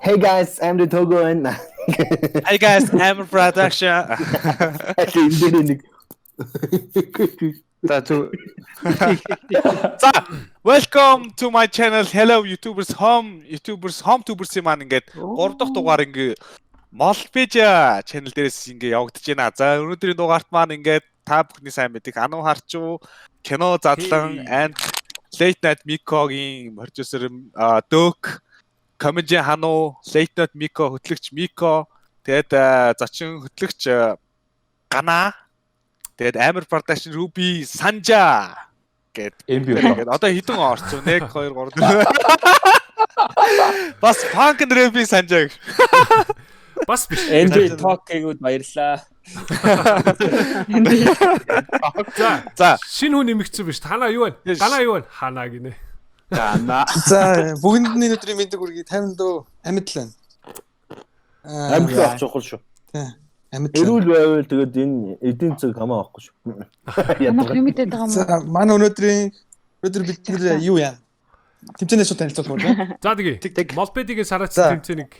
Hey guys, I'm the Togo and Hey guys, I'm production. Энэ дээр нэг За зү. За, welcome to my channel. Hello YouTubers home, YouTubers home tubers маань ингээд 3 дахь дугаар ингээ Molpedia channel дээрээс ингээ явагдаж байна. За, өнөөдрийн дугаарт маань ингээд та бүхний сайн мэдих Ану Харчуу, кино задлан and Late Night Miko-гийн продюсер Дөк, comedy Хану, Late Night Miko хөтлөгч Miko, тэгээд зочин хөтлөгч Гана, тэгээд Амар Production Ruby Sanja гээд MB тэгээд одоо хэдэн орсон? 1 2 3 4. Бас Punk and Ruby Sanja гэж. Бас биш. MB Talk гээгүүд баярлаа. За, За, шинэ хүн нэмэгдсэн биш. Танаа юу вэ? Танаа юу вэ? Ханаа гинэ. Гана. За бүгдэнд нь өнөөдрийн мэндийг хүргэе. 50 дөө амьд л байна. Амьд авах чухал шүү. Амьд л. Эрүүл байвал тэгээд энэ эдийн засаг хамаа авахгүй шүү. Ямар юм мэдээд байгаа юм За манай өнөөдрийн өнөөдөр бид нэр юу яа? Тэмцээнээ шууд танилцуулах уу? За тэгье. Молпедигийн сараацсан тэмцээнийг.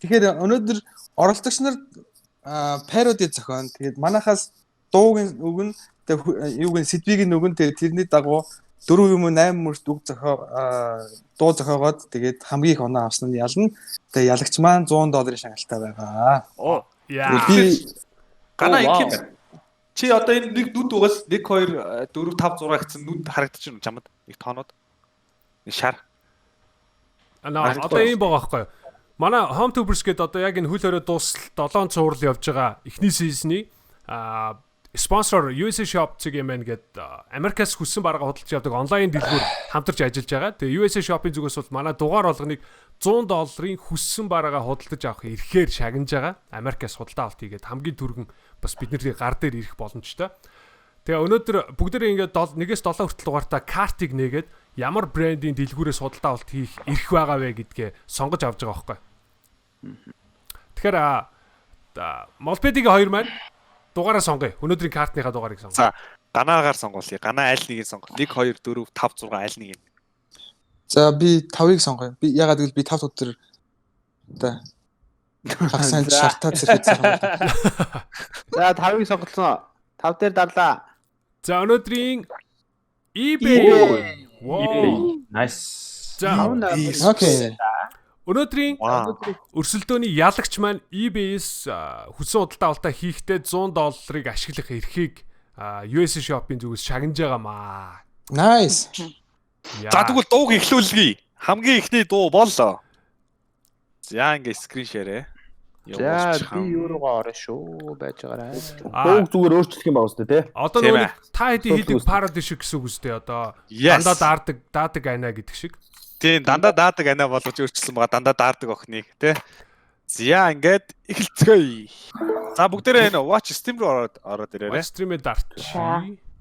Тэгэхээр өнөөдөр оролцогч нар пароди зохион. Тэгээд манахаас дуугийн үг нь тэгээд юуг нь сэдвийг нь өгөн тэгээд тэрний дагуу 4 юм уу 8 мөрт үг зохио дуу зохиогоод тэгээд хамгийн их оноо авсан нь ялна. Тэгээд ялагч маань 100 долларын шагналтай байгаа. Оо, Яа. Би Гана ингэ. Чи одоо энэ нэг нүд угаас 1 2 4 5 6 гэсэн нүд харагдаж байна чамд. Нэг тоонууд. Нэг шар. Аа одоо ийм байгаа байхгүй юу? Манай Home Tubers гэдэг одоо яг энэ хөл хорой дуусал 7 цуврал явж байгаа эхний сизны спонсор USA Shop цэг мн гэдэг Америкаас хүссэн баргаа худалдаж явдаг онлайн дэлгүүр хамтарч ажиллаж байгаа. Тэгээ USA Shop-ын зүгээс бол манай дугаар болгоныг 100 долларын хүссэн бараагаа худалдаж авах эрхээр шагнаж байгаа. Америкаас худалдаа авалт хийгээд хамгийн түргэн бас бидний гар дээр ирэх боломжтой. Тэгээ өнөөдөр бүгдээрээ ингээд 1-ээс 7 хүртэл дугаартаа картыг нээгээд ямар брендийн дэлгүүрээс худалдаа авалт хийх эрх байгаа вэ гэдгээ сонгож авч байгаа байхгүй. Тэгэхээр Молпедигийн хоёр маань дугаараа сонгоё. Өнөөдрийн картныхаа дугаарыг сонгоё. За, ганаагаар сонгуулъя. Ганаа аль нэгийг сонгох. 1 2 4 5 6 аль нэг юм. За би 5-ыг сонгоё. Би ягаад гэвэл би 5 өдөр одоо хагас сайн шартаа зэрэг юм. За 5-ыг сонголсон. 5 дээр дарлаа. За өнөөдрийн eBay. Wow. Nice. За Окей. өнөөдрийн өрсөлдөөний ялагч маань eBay-с хүссэн худалдаа авалтаа хийхдээ 100 долларыг ашиглах эрхийг USA Shop-ын зүгээс шагнаж байгаамаа. Nice. За тэгвэл дууг эхлүүлгэе. Хамгийн эхний дуу бол. За ингээ скрин шеэрээ. За би юу руугаа орно шүү байж байгаарай. Дууг зүгээр өөрчлөх юм байна үстэй тий. Одоо нөгөө та хэдийн хийдэг пароди шиг гэсэн үг үстэй одоо дандаа даардаг даадаг айна гэдэг шиг. Тийм дандаа даадаг айна болгож өөрчилсөн байгаа. Дандаа даардаг охиныг тий. За ингээд эхэлцгээе. За бүгдээрээ энэ watch stream руу ороод ирээрэй. Watch stream-ээ дарчих.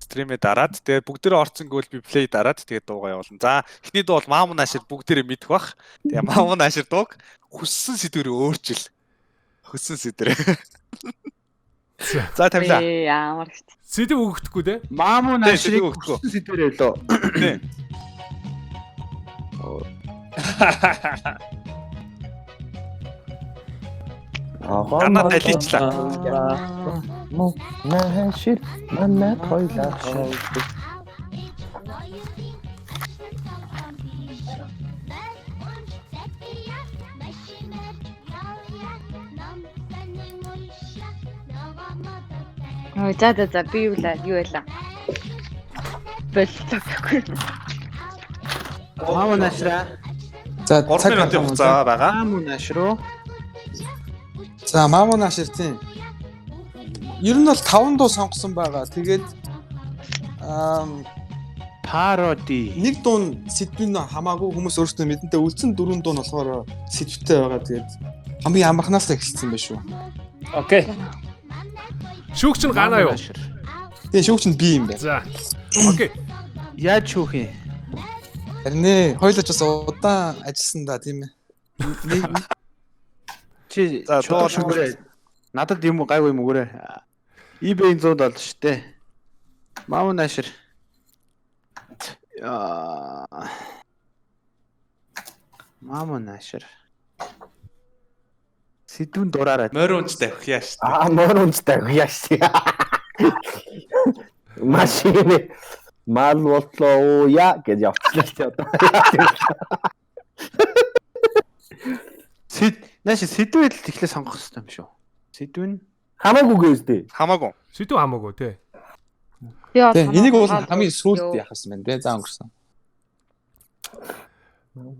Stream-ээ дараад тэгээ бүгдээрээ орсон гэвэл би play дараад тэгээ дуугаа явуулна. За эхний дуу бол Маамун Ашир бүгдээрээ мэдэх бах. Тэгээ Маамун Ашир дууг хүссэн сэдвээр өөрчил. Хүссэн сэдвээр. За тавилаа. Ямар их. Сэдв өгөхдөггүй те? Маамун Аширыг хүссэн сэдвээр лөө. Тий. Ганаа даличлаа. Наашир манай тойлоо. Ой за за за би юу байлаа. Боллоо гэхгүй. Маамун Ашраа. За 3 минутын хугацаа байгаа. Маамун Ашруу. За Маамун Ашир тийм. Ер нь бол 5 дуу сонгосон байгаа. Тэгээд пароди. Нэг дуу нь сэдвийн хамаагүй хүмүүс өөрсдөө мэдэнтэй үлдсэн 4 дуу нь болохоор сэдвтэй байгаа. Тэгээд хамгийн амархнаас эхэлсэн байх шүү. Окей. Шүүгч нь ганаа юу? Тийм шүүгч нь би юм байна. За. Окей. Яаж шүүх юм? Харин нэ хоёулаа ч бас удаан ажилласан да тийм ээ. Чи шүүгээрэй. Надад юм гайгүй юм өгөөрэй. eBay-ийн 100 доллар шүү дээ. Маамун Ашир. Маамун Ашир. Сэдвэн дураараа. Морь унж давхиа шүү дээ. Аа морь унж давхиа шүү. Машин мал болтлоо яа гэж явчихлаа л тий одоо. Сэд нааш сэдвээ л тэгэхээр сонгох хэрэгтэй юм шүү. Сэдв нь хамаагүй гээз дээ. Хамаагүй. Сэдв хамаагүй тий. Би бол Тий, энийг бол хамгийн сүүлд яах юм бэ те. За өнгөрсөн.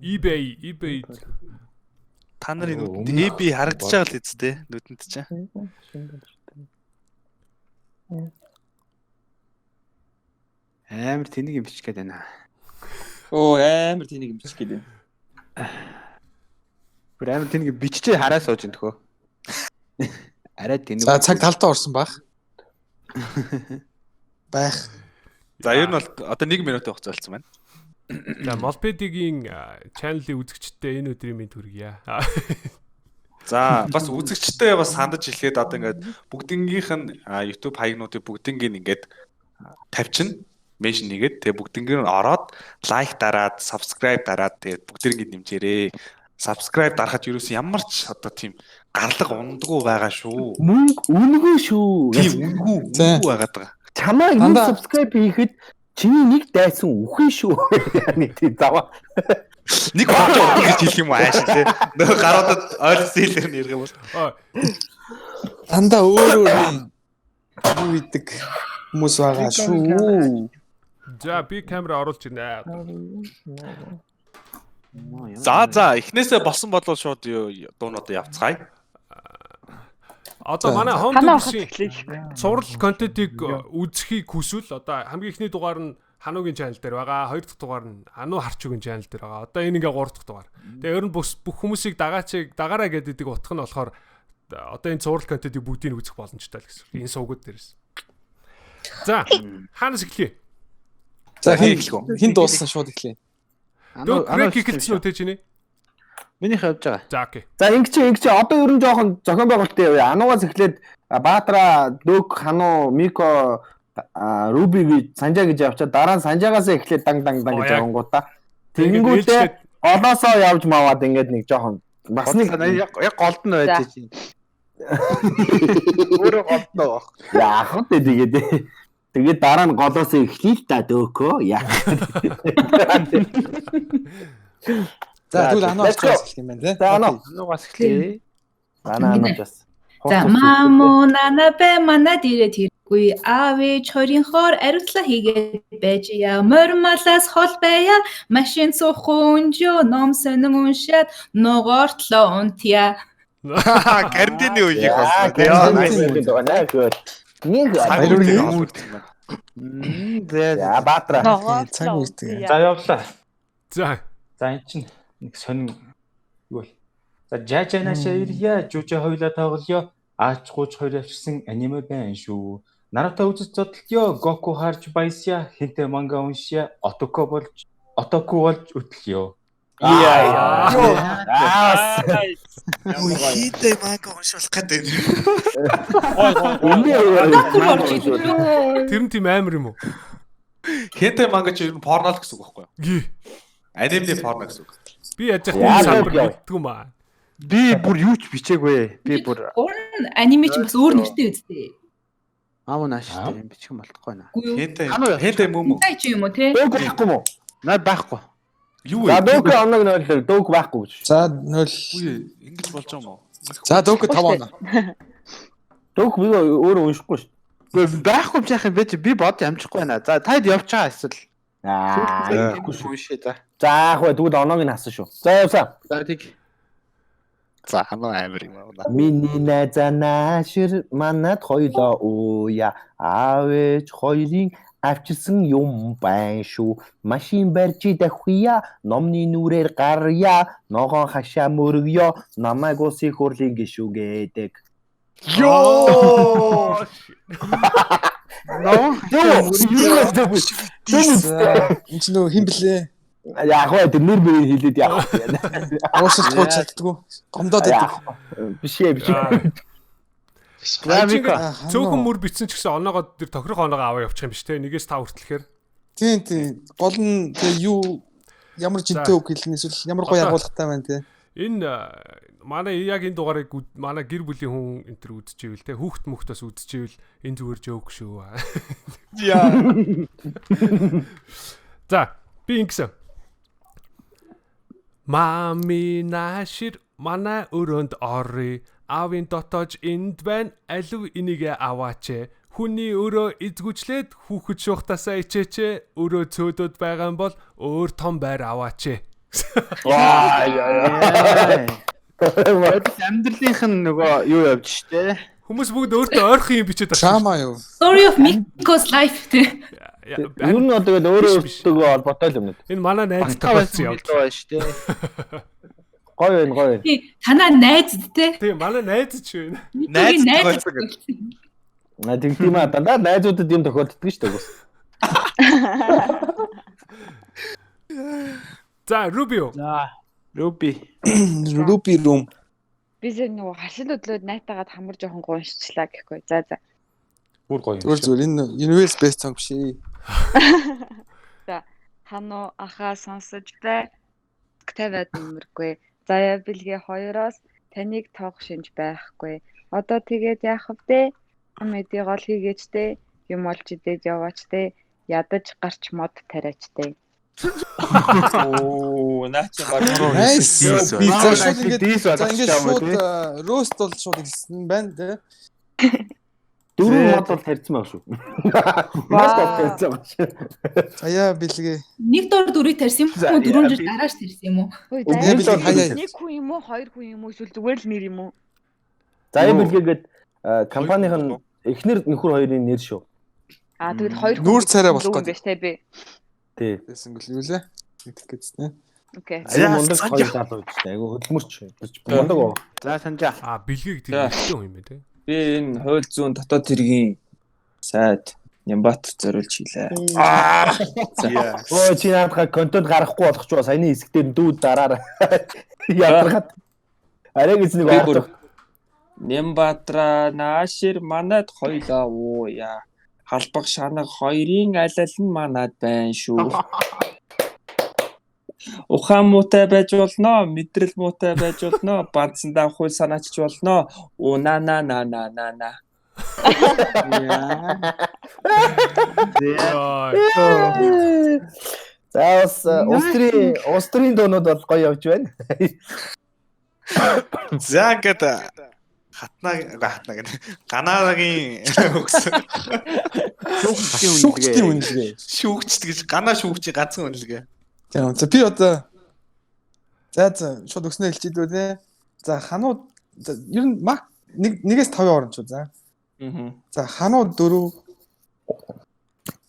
eBay Та нарын нүдэнд AB харагдаж байгаа л биз дээ нүдэнд чинь. Амар тэнэг юм бичих гээд байна. Оо амар тэнэг юм бичих гээд байна. Бүр амар тэнэг биччихээ хараа сууж ин төхөө. Арай тэнэг. За цаг талдаа орсон байх. Байх. За ер нь бол одоо 1 минутын хугацаа болсон байна. За Molped-ийн channel-ийн үзэгчдэд энэ өдрийн мэнд хүргье. За бас үзэгчдэд бас хандаж хэлэхэд одоо ингээд бүгднгийнх нь YouTube хаягнуудыг бүгднгийн ингээд тавьчихна. Меншн нэгээд тэгээ бүгднгээр нь ороод лайк дараад, subscribe дараад тэгээ бүгднгийн нэмжээрээ. Subscribe дарахад юусэн ямар ч одоо тийм гарлага ундгүй байгаа шүү. Мөнгө үнэгүй шүү. Тийм үнэгүй үнэгүй байгаад байгаа. Чамаа энэ subscribe хийхэд чиний нэг дайсан үхээ шүү. Нэг тийм заваа. Нэг хот өгөх гэж хэлэх юм ааш тий. Нөгөө гаруудад ойлгосон хэлээр нь ярих юм бол. Дандаа өөр өөр юу идэг хүмүүс байгаа шүү. За би камера оруулж ирнэ. За за эхнээсээ болсон болов шууд дуунуудаа явцгаая. Одоо манай Home Tubers-ийн цуврал контентыг үзэхийг хүсвэл одоо хамгийн эхний дугаар нь Хануугийн channel дээр байгаа. Хоёр дахь дугаар нь Ану Харчугийн channel дээр байгаа. Одоо энэ ингээ гурав дахь дугаар. Тэгээ ер нь бүх хүмүүсийг дагаачиг дагаараа гэдэг утга нь болохоор одоо энэ цуврал контентыг бүгдийг үзэх боломжтой л гэсэн. Энэ сувгууд дээрээс. За хаанаас эхлэе? За хэн эхлэх вэ? Хэн дууссан шууд эхлэе. Дөө брейк эхэлсэн үү те чиний? Минийх явж байгаа. За окей. За ингэ чи одоо ер нь жоохон зохион байгуулалттай явъя. Ануугаас эхлээд Баатра, Дөк, Хану, Мико, Руби гэж Санжаа гэж явчаад дараа нь Санжаагаас эхлээд дан дан дан гэж явангуудаа. Тэгэнгүүтээ голоосоо явж маваад ингээд нэг жоохон бас нэг яг голд нь байж чинь. Өөрөө голд нь байгаа. Яах вэ тэгээд тэгээд дараа нь голоос эхлэе л та Дөкөө. Яа. За тэгвэл ануу авчихсан эхлэх юм байна тий. За ануу. Ануугаас эхлэе. За ануу бас. За мамо нана бэ мана дээрээ тэргүй аав ээж хоёрын хоор ариутлаа хийгээд байж я мормалаас хол байя машин суух өнжөө ном сонин уншаад нугоортлоо унтъя. Карантины үеийг болсон. Нэг За Баатра. Цаг үсдэг. За явлаа. За. За эн чинь нэг сонин юу бол. За жажанаашаа ирья, жужа хоёлаа тоглоё. Аач гууч хоёр авчирсан аниме байна шүү. Наруто үзэж зодтолё, Гоку харж баясья, хинтэ манга уншия, отоко болж отоку болж өтлөё. Яа. Хинтэ манга уншуулах гэдэг. Тэр нь тийм амар юм уу? Хинтэ манга чи ер нь порно л гэсэн үг байхгүй юу? Анимны порно гэсэн үг. Би яаж яах салбар мэддэггүй юм аа. Би бүр юу ч бичээгүй. Би бүр Гурван аниме чинь бас өөр нэртэй үстэй. Аав нааш тийм бичих юм болтохгүй наа. Хэнтэй хэнтэй мөн үү? Хэнтэй ч юм уу те? Дөг байхгүй мó? Наа байхгүй. Юу вэ? За дөг оног 0 дөг байхгүй гэж. За 0. Үгүй ингэж болж байгаа юм уу? За дөг 5 оноо. Дөг би өөрөө уншихгүй шүү. Үгүй байхгүй юм яах юм бэ чи би бод амжихгүй байна. За таад явж байгаа эсвэл. Аа уншээ за. За яах вэ? Тэгвэл оноог нь хасан шүү. За явсаа. За тэг. За ханаа амар юм аа. Миний найзаа наашир манад хоёлоо ууя. Аав ээж хоёрын авчирсан юм байна шүү. Машин барьж давхия, номны нүрээр гарья, ногоон хашаа мөргөё, намайг усын хурлын гишүүн гэдэг. Йоо! Ногоон Юу? Энд чинь нөгөө хэн блэ? Яг вэ тэр нэр мөрийг хэлээд яах вэ? Уушилдахгүй чаддгүй. Гомдоод байдаг. Биш ээ биш. За Мико. Цөөхөн мөр битсэн ч гэсэн оноогоо тэр тохирох оноогоо аваа явчих юм биш те. 1-ээс 5 хүртэлхээр. Тийм тийм. Гол нь тэгээ юу ямар жинтэй үг хэлнэ эсвэл ямар гоё агуулгатай байна те. Энэ Манай яг энэ дугаарыг манай гэр бүлийн хүн энэ төр үзчихвэл те хүүхд мөхт бас үзчихвэл энэ зүгээр жоок шүү. Яа. За би ингэсэн. Мами наашир манай өрөөнд оръё. Аавын дотоож энд байна. Алив энийгээ аваач. Хүний өрөө эзгүчлээд хүүхэд шуухтасаа ичээч. Өрөө цөөдөд байгаа юм бол өөр том байр аваач. Ваа яа. Амьдралынх нь нөгөө юу явж штэ. Хүмүүс бүгд өөртөө ойрхон юм бичээд байна. Drama юу? Story of Miko's life тий. Ер нь одоо тэгэл өөрөө өөртөөгөө холбоотой л юм. Энэ манай найз тохиолдсон явдал байна штэ. Гоё байна, гоё байна. Тий, танаа найз тий. Тий, манай найз ч байна. Найз тохиолдсон. На тэгдэм аа дандаа найзуудад юм тохиолддог шүү дээ. За, Рубио. За, Руби. Руби рум. Би зэрэг нөгөө харшил өдлөөд найтагаад хамар жоохон гуншчлаа гэхгүй. За за. Бүр гоё юм. Зүгээр зүгээр энэ Universe Best Song биш ээ. За, хануу ахаа сонсож бай. 50-ад нэмэргүй. Заяа бэлгээ хоёроос таныг тоох шинж байхгүй. Одоо тэгээд яах вэ? Мэдээ гол хийгээч те. Юм олж идээд яваач те. Ядаж гарч мод тариач те. Оо, наа чи баг. Nice. Би за шууд ингээд за ингээд шууд рост бол шууд хэлсэн байна те. Дөрвөн мод бол тарьсан байх шүү. Мод бол тарьсан байх шүү. Заяа бэлгээ. Нэг дор дөрвийг тарьсан юм уу? Дөрвөн жил дарааш тарьсан юм уу? Нэг хүн юм уу, хоёр хүн юм уу, эсвэл зүгээр л нэр юм уу? Заяа бэлгээ гээд компанийн эхнэр нөхөр хоёрын нэр шүү. Аа тэгвэл хоёр хүн нүүр царай болох гэдэг биш те би. Тий. Тэсэн гэл юу лээ? Мэдэх гэсэн. Окей. Айгу мундаг хоёр залуу гэж айгу хөдөлмөрч. Мундаг уу. За санжаа. Аа бэлгээг тэр ихтэй хүн юм байна те. Би энэ хууль зүйн дотоод хэргийн сайд Нямбат зориулж хийлээ. Аа. Өө чи наадах контент гаргахгүй болох ч ба саяны хэсэг дээр дүүд дараарай. Ядаргаад. Арай гэж нэг ордог. Нямбатра наашир манад хоёлаа ууя. Халбаг шанаг хоёрын аль аль нь манад байна шүү. Ухаан муутай байж болно, мэдрэл муутай байж болно, бандсандаа хууль санаачч болно. Уна на на на на на. За бас улс төрийн дуунууд бол гоё явж байна. За ингээд хатнаа гэнэ. Ганагийн өгсөн. Шүүгчдийн үнэлгээ. Шүүгчд гэж ганаа шүүгчийн ганцхан үнэлгээ. Тийм. За би одоо за шууд өгснөө хэлчихээ дүү те. За хануу ер нь мак нэгээс 5-ын хооронд шүү за. За хануу 4,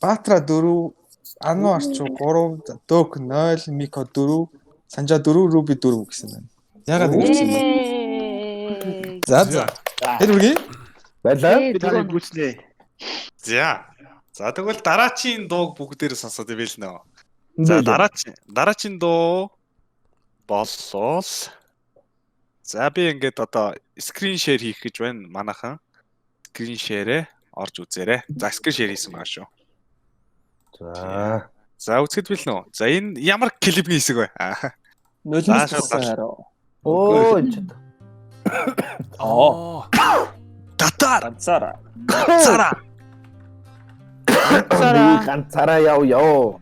Баатра 4, Ану Арчуу 3, Дөк 0, Мико 4, Санжаа 4, Руби 4 гэсэн байна. Ягаад ингэж юм бэ? За за. Тэр үргэлж баярлалаа. Би таныг гүйцлээ. За. За тэгвэл дараачийн дууг бүгдээр сонсоод ивэл нөө. За дараачийн дуу боллоо. За би ингээд одоо скрин шеэр хийх гэж байна манайхан. Скрин шеэрээ орж үзээрэй. За скрин шеэр хийсэн байгаа шүү. За. За үзэхэд бэлнэ үү? За энэ ямар клипний хэсэг вэ? Нулимс хариу. Оо энэ ч. Аа. Татар. Ганцаараа. Ганцаараа. Ганцаараа ганцаараа яв яв.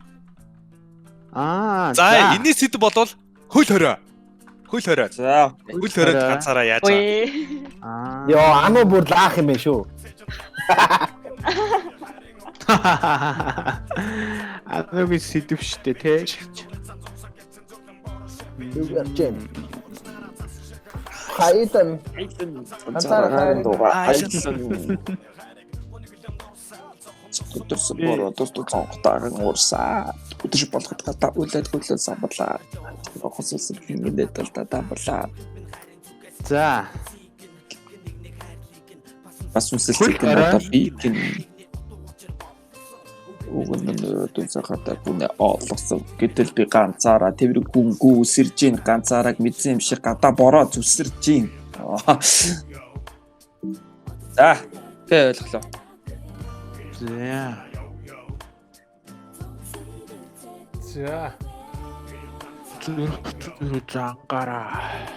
Аа. За энэний сэдв болвол хөл хорой. Хөл хорой. За хөл хоройд ганцаараа яаж байгаа. Аа. Йоо, ануу бүр лаах юм байна шүү. Ануугийн сэдв штэ тэ. Зүгээр. Хайдан. Ганцаараа хайдан. Өдөрсөн бороо тус цонхтойгон уурсаа. Өдөш болгоход гадаа үлээд хөлөө самбарлаа. Хосолсон хингээ талдаа дамбарлаа. За. Бас үнсэлцэг надад би гин. Уг нь дүнсэхата гүнэ олгосон. Гэтэл би ганцаараа тэрэг гүнгүү сэржин ганцаараа мэдсэн юм шиг гадаа бороо зүсэржин. За, тэ ойлголоо. За. За. Зүрх зангаараа.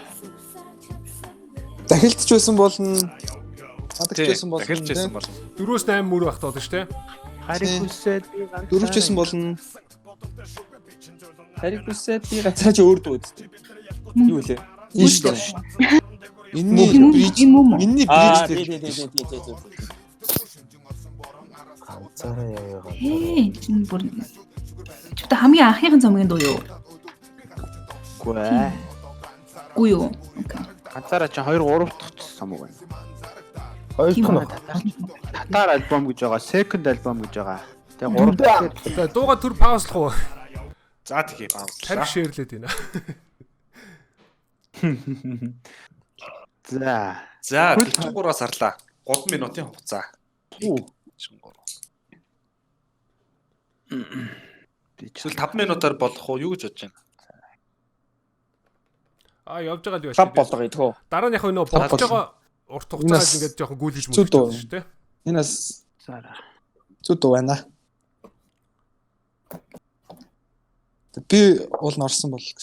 Дахилтч байсан болно. Хадагч байсан болно. Дахилч байсан болно. 4-8 мөр байх болно шүү дээ. Хариг хүсээд би ганцаараа. Дөрөвч байсан болно. Хариг хүсээд би ганцаараа чи өөр дүү үсттэй. Юу вэ? Энэ шүү дээ. Энэний бриж энэний бриж Аа дээр. тий тий тий тий тий. Ганцаараа яа ганцаараа. Ээ энэ бүр Чүтэ хамгийн анхныхын цомгийн дуу юу? Үгүй ээ. Үгүй юу? Окей. Ганцаараа чи 2 3 дахь цомог байна. Хоёр Тийм дахь үү. нь. Татар альбом гэж байгаа, second альбом гэж байгаа. Тэгээ 3 дахь За дууга төр паузлах уу? За тэгье паузлаа. Тарих шеэрлээд байна. За. За 43-аас харлаа. 3 минутын хугацаа. 3. Эсвэл 5 минутаар болох уу юу гэж бодож байна? Аа явж байгаа л юу Лав болгоё тхөө. Дараа нь яг нөө бодож байгаа урт хугацааг ингээд жоохон гүйлгэж Зүд дуу. мөрөж шүү дээ. Энэ бас Зараа. зүд дуу байна. Би уул нь орсон бол гэж.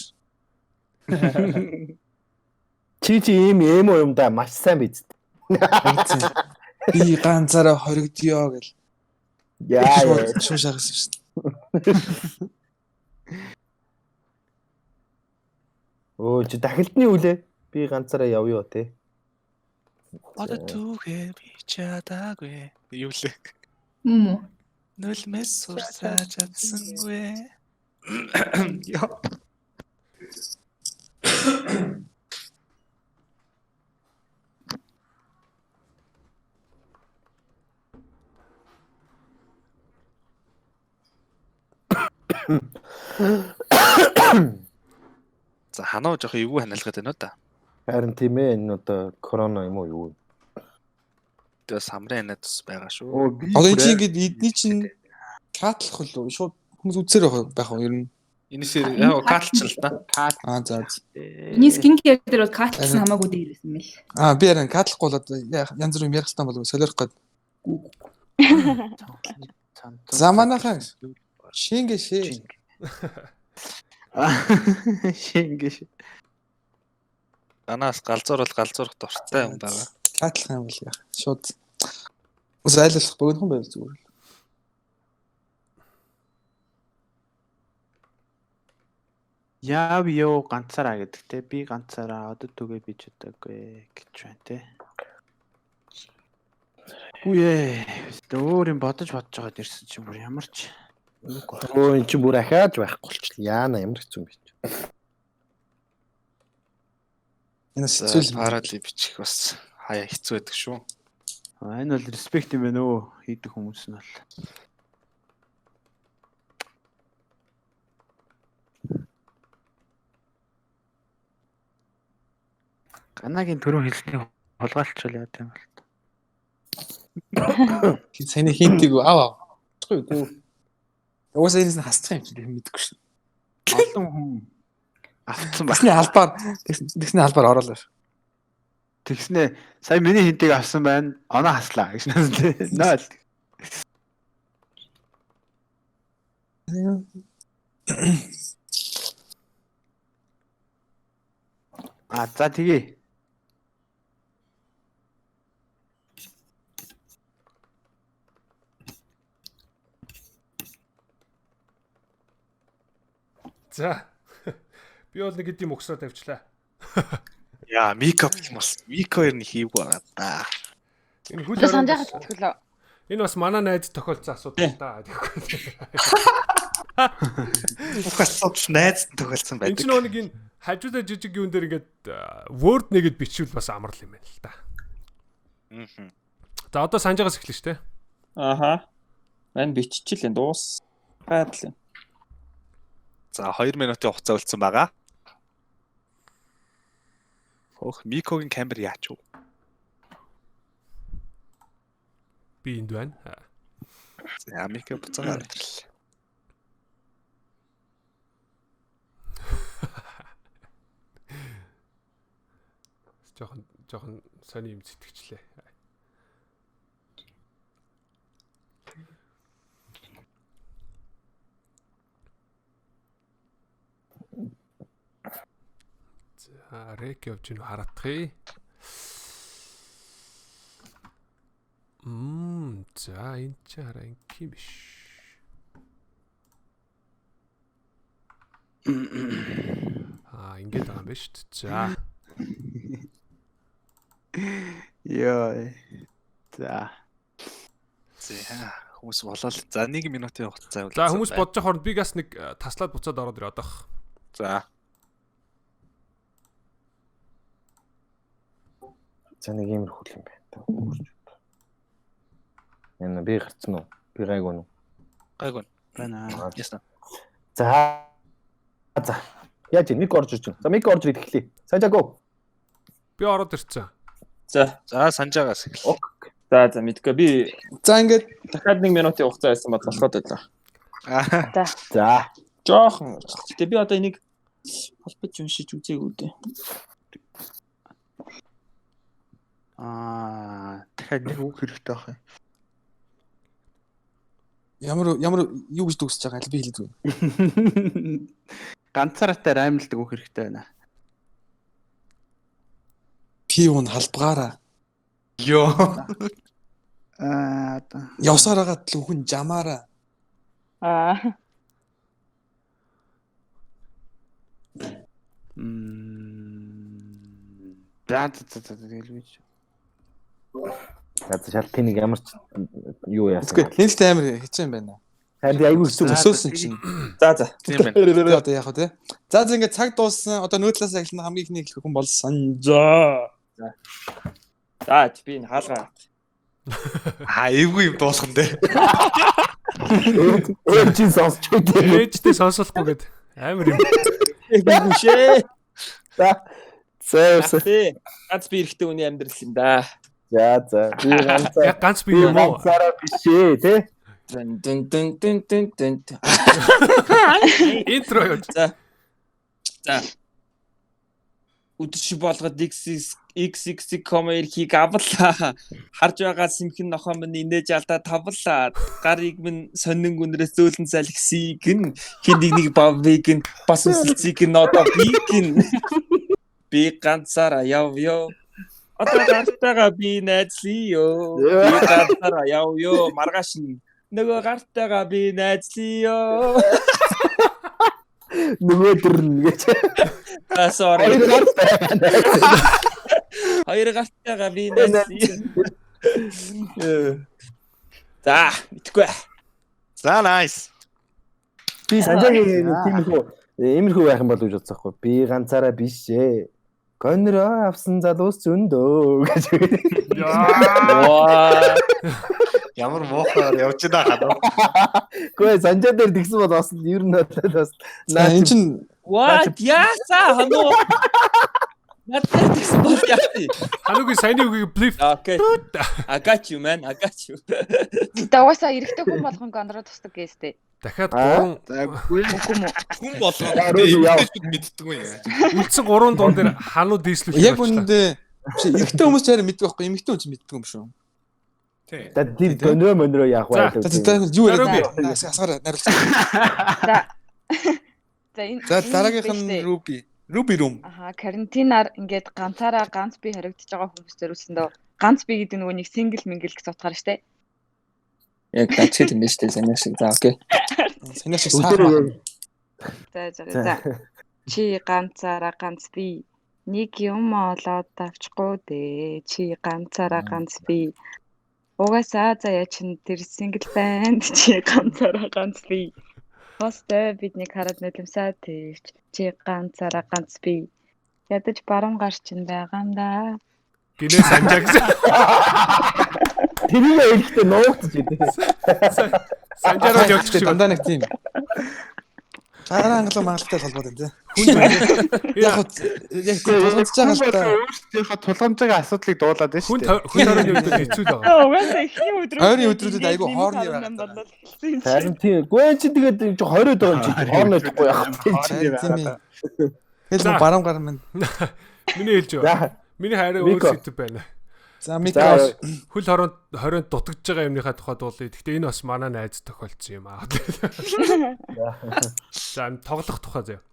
Чи чи ийм эмо юм да маш сайн биз. Би ганцаараа хоригдъё гэл. Яа. Шууд шууд шахасан шин. Өө чи дахилтны үлээ. Би ганцаараа явъё те. Одоо түүхээ би чадаагүй. Юу лээ? Мм үү? Нулимээс сурсаа чадсангүй. Яа. За ханаа жоох эвгүй ханиалгаад байна уу да. Харин тийм ээ энэ одоо корона юм уу юу? Тэгээ самрын ханиад бас байгаа шүү. Оо би Одоо энэ чинь ингээд эдний чинь катлах үлээ. Шууд хүмүүс үзсээр байх уу ер нь. Энэс яг катлч л да. Аа за. Миний скин кэр дээр бол катлсан хамаагүй дээр байсан мэл. Аа би харин катлахгүй бол одоо янз бүрийн юм ярих хэрэгтэй болов солиорох гээд. За манайхан шингэ шээ. Шингэ. Данаас галзуур бол галзуурах дуртай юм байна. Катлах юм бол яах. Шууд ус айлуулах богинохон байвал зүгээр. Яв ёо ганцаараа гэдэг те би ганцаараа одоо түгээ би чадаагүй гэж байна те. Үгүй ээ. Өөр юм бодож бодож байгаад ирсэн чинь бүр ямар ч Өө эн чинь бүр ахиаж байхгүй болчихлоо. Яана ямар хэцүү юм бэ. Энэ бас хэцүү л юм. Парали бичих бас хаяа хэцүү байдаг шүү. А, энэ бол респект юм байна өө хийдэг хүмүүс нь бол. Ганагийн түрүүн хэлсний хулгайлчвал яа гэм бол. Саяны хинтийг ав ав. Чадахгүй юу? Угаасаа энэс нь хасчих юм чи би мэдэхгүй шин. Олон хүн автсан баг. Тэгсний албаар тэгсний албаар ороолаа. Тэгснэ сая миний хинтийг авсан байна. Оноо хаслаа гэж нэ. Нойл. А за тэгье. За. Би бол нэг хэдийн мөксроо тавьчлаа. Яа, Мико юм бас. Мико ер нь хийвгүй байгаа да. Энэ хөл Одоо хорионд санджаагаас бас- төхлөө. Энэ бас манай найз тохиолдсон асуудал да. Тэгэхгүй. Бүх асуудал найзд тохиолдсон Энэ байдаг. чинь нөгөө нэг энэ хажуудаа жижиг юун дээр ингээд Word нэгэд бичвэл бас амар л юм байна л да. Мгм. За одоо санджаагаас эхлэн шүү дээ. Аха. Мань биччихлээ дуус. Байдлаа. За 2 минутын хугацаа үлдсэн байгаа. Хөөх Микогийн камер яач вэ? Би энд байна. За Мико буцаагаар ирлээ. Жохон жохон сони юм сэтгэчлээ. За рек явж гин харатхыг. За энэ чи хараа ингэх юм биш. Аа ингэж байгаа юм байна шүү дээ. За. Йоо. За. За хүмүүс болол. За 1 минутын хугацаа За хүмүүс бодож байгаа хооронд би гас нэг таслаад буцаад ороод ирээ одоох. За. За нэг иймэрхүү юм байна. Та өөрч. Энэ би гарцсан уу? Би гайгүй нү? Гайгүй. Байна. Ясна. За. За. Яаж юм? Мик орж ирж байна. За Мик орж ирэх эхлэе. Санжаа го. Би ороод ирсэн. За. За Санжаагаас эхлэе. Ок. За за мэдгүй би За ингээд дахиад 1 минутын хугацаа байсан бол болоход байлаа. За. За. Жохон. Гэтэ би одоо энийг холбож уншиж үзээгүй дээ. Аа, дахиад нэг үг хэрэгтэй байх юм. Ямар юу гэж дүгсэж байгаа аль би хэлдэг. Ганцаараатай раймлдаг үг хэрэгтэй байна. Пи ун халбгаараа. Йоо. Аа одоо Явсаар хагаад л хүн жамаараа. Аа. За за за тэгэл гэж. За шал тэнийг ямар ч юу яасан. Үгүй нээлттэй амар хэцүү юм байна. Харин айгүй хэцүү төсөөлсөн чинь. За за. Тийм байна. Одоо яах вэ те? За за ингээд цаг дууссан. Одоо нөөдлөөс эхлэн хамгийн ихний эхлэх хүн бол Санжаа. За. За би энэ хаалгаа. Аа эвгүй юм дуусган дээ. Ээж чинь сонсч байдیں۔ Ээжтэй сонсохгүй гээд амар юм. Эвгүй шээ. За. За. Ганц би эрэхтэй хүний амьдрал юм да. За за. Би ганцаа. Яг ганц би юм уу? Ганцаараа биш ээ, тэ? Дэн дэн дэн дэн дэн дэн. Интро яаж. За. За. Өдөр болгоод X XX эрхийг авлаа. Харж байгаа сэмхэн нохоо минь инээж алдаа тавлаа. Гарыг минь сонин гүнрээс зөөлөн залхисыг нь хин нэг нэг бавыг нь бас өсөлцгийг нь одоо биг нь би ганцаараа яв ёо. Одоо гартайгаа би найзлие. Би ганцаараа яв ёо. Маргааш нь нөгөө гартайгаа би найзлие. Нөгөө дөрн гэж. Аа sorry. Хоёр гартайгаа Хоёр гартайгаа би найзлие. За, мэдгүй. За nice. Би Санжаагийн тиймэрхүү иймэрхүү байх юм бол гэж бодсон хгүй. Би ганцаараа биш ээ. Гонроо авсан залуус зөндөө гэж. Яа. Ямар муухайар явж байгаа хаа. Гэхдээ Санжаа дээр тэгсэн бол бас ер нь бас наа эн чин What? Яаса хануу. Надад тэгсэн бол яах вэ? Хануугийн саяны үгийг блиф. Okay. I got you man. I got you. Гэтэ угаасаа эрэгтэй хүн болгон гонроо тусдаг гэстэй. Дахиад 3 Үгүй юм уу? Хүн болгон эмэгтэйчүүд мэддэггүй юм. Үлдсэн 3 дуун дээр хануу дийслүүлэх Яг үнэндээ биш эрэгтэй хүмүүс ч харин мэддэг байхгүй эмэгтэй хүн ч мэддэг юм шүү. Тий. За тэр гонроо монроо яах вэ? За юу яриад асгаар нариулсан. За. За энэ За дараагийнх нь Руби. Руби рум. Аха, карантинаар ингээд ганцаараа ганц би хоригдож байгаа хүмүүс зориулсан дөө. Ганц би гэдэг нөгөө нэг сингл мингл гэсэн утгаар штэ. Яг дачил юм байна штэ санаа шиг. За окей. Санаа шиг саа. За за за. Чи ганцаараа ганц би нэг юм олоод авчихгүй дээ. Чи ганцаараа ганц би. Угаасаа заяа чин тэр сингл банд чи ганцаараа ганц би. Хостой биднийг хараад нулимсаа тэрч чи ганцаараа ганц би. Ядаж баруун гар чинь байгаа юм да. Гинэ Санжаа гэсэн. Тэрийг хэлэхдээ нуугдчих идэв. Санжаараа явчих шиг дандаа нэг тийм. Дараа англиар мангалтай холбоотой тийм. Яг яг тулгамдж байгаа л та. Өөрсдийнхөө тулгамжийн асуудлыг дуулаад байна шүү дээ. Хүн хорионы үед хэцүү л байгаа. Угаасаа эхний өдрүүд ойрын өдрүүдэд айгүй хоорны байгаа. Харин тийм. Гүй чи тэгээд 20-од байгаа юм чи хоорно идэхгүй яах вэ? Тийм. Тэгэл баруун гар минь. Миний хэлж байгаа. Миний хайраа өөр сэдв байна. За Мика хөл хороонд 20-нд дутагдж байгаа юмныхаа тухай дуулъя. Гэхдээ энэ бас манай найз тохиолдсон юм аа. За тоглох тухай заяа.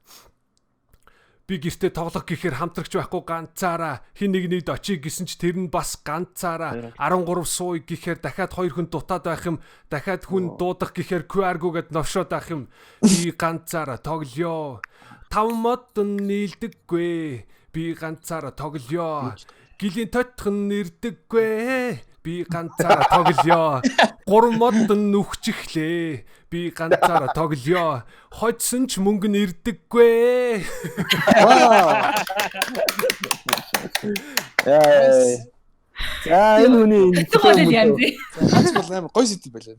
Би гэртээ тоглох гэхээр хамтрагч байхгүй ганцаараа хин нэгнийд очие гэсэн ч тэр нь бас ганцаараа 13 сууй гэхээр дахиад хоёр хүн дутаад байх юм, дахиад хүн дуудах гэхээр QR-гүйгээд новшоод байх юм. Би ганцаараа тоглоё. 5 мод нь нийлдэггүй. Би ганцаараа тоглоё. Гэлийн тойтхон нэрдэггүй. Би ганцаараа тоглоё. 3 мод нь нүхчихлээ. Би ганцаараа тоглоё. Хоцсон ч мөнгө нь ирдэггүй. Яа. За энэ хүний Тэгвэл янз. Ганц бол амар гоё сэдв байлаа.